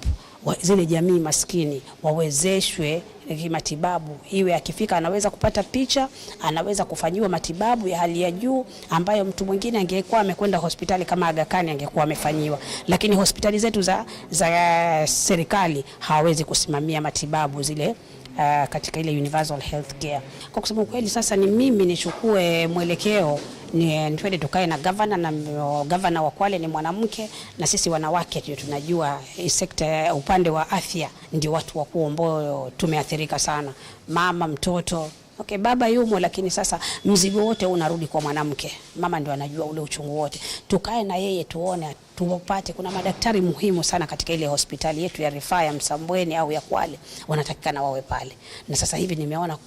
wa-, zile jamii maskini wawezeshwe kimatibabu, iwe akifika anaweza kupata picha, anaweza kufanyiwa matibabu ya hali ya juu ambayo mtu mwingine angekuwa amekwenda hospitali kama Aga Khan angekuwa amefanyiwa. Lakini hospitali zetu za, za serikali hawawezi kusimamia matibabu zile, ah, katika ile universal health care. Kwa kusema ukweli, sasa ni mimi nichukue mwelekeo, ni, twende tukae na gavana, na, mm, gavana wa Kwale ni mwanamke, na sisi wanawake ndio tunajua hii sekta ya upande wa afya, ndio watu wakuu ambao tumeathirika sana. Mama, mtoto, okay, baba yumo, lakini sasa mzigo wote unarudi kwa mwanamke. Mama ndio anajua ule uchungu wote. Tukae na yeye tuone, tupate, kuna madaktari muhimu sana katika ile hospitali yetu ya rufaa ya Msambweni au ya Kwale, wanatakikana wawe pale. Na sasa hivi nimeona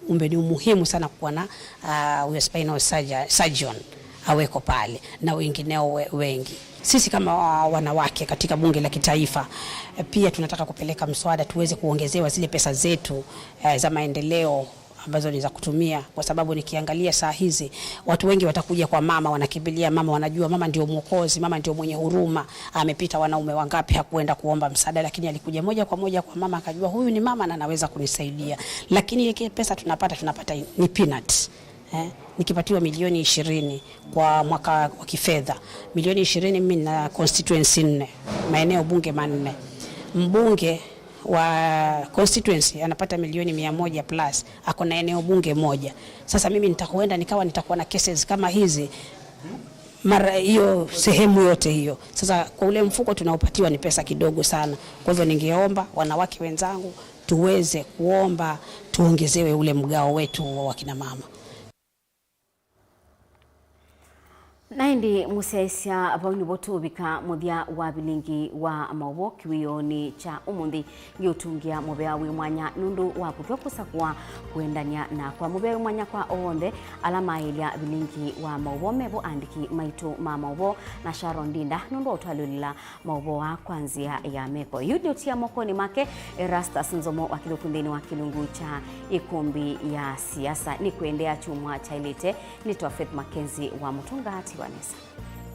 kumbe ni muhimu sana kuwa na, ah, huyo spinal surgeon, surgeon aweko pale na wengineo we-, wengi. Sisi kama wa-, wanawake katika bunge la kitaifa, eh, pia tunataka kupeleka mswada tuweze kuongezewa zile pesa zetu, eh, za maendeleo ambazo ni za kutumia, kwa sababu nikiangalia saa hizi watu wengi watakuja kwa mama, wanakimbilia mama, wanajua mama ndio mwokozi, mama ndio mwenye huruma. Amepita wanaume wangapi, hakuenda kuomba msaada, lakini alikuja moja kwa moja kwa mama, akajua huyu ni mama na anaweza kunisaidia. Lakini ile pesa tunapata, tunapata ni peanut. Eh, nikipatiwa milioni ishirini kwa mwaka wa kifedha, milioni ishirini, mimi na constituency nne, maeneo bunge manne. Mbunge wa constituency anapata milioni mia moja plus, ako na eneo bunge moja. Sasa mimi nitakwenda nikawa nitakuwa na cases kama hizi, mara hiyo, sehemu yote hiyo. Sasa kwa ule mfuko tunaopatiwa ni pesa kidogo sana. Kwa hivyo ningeomba wanawake wenzangu tuweze kuomba tuongezewe ule mgao wetu wa wakina mama. Na ĩndĩ mũsyaĩĩsya, vau nĩvo tũũvika mũthya wa vilingi wa maũvoo kĩwĩoonĩ kya ũmũnthĩ. Ngĩũtũngĩa mũvea wĩ mwanya nũndũ wa kũtw'a kũsakũa kũendany'a nakwa. Mũvea wĩ mwanya kwa onthe ala maĩlya vilingi wa maũvoo, me vo aandĩki maitũ ma maũvoo na Sharon Ndinda nũndũ wa ũtwalyũlĩla maũvoo aa kwa nzĩa ya meko. Yu ndio tia mokonĩ make Erastus Nzomo wa Kĩthũku nthĩnĩ wa kĩlungu kya ĩkũmbi ya siasa. Nĩ kũendeea kyumwa kyaĩlĩte. Nĩtwa Faith Mackenzie wa Mũtũnga, tiwa nesa.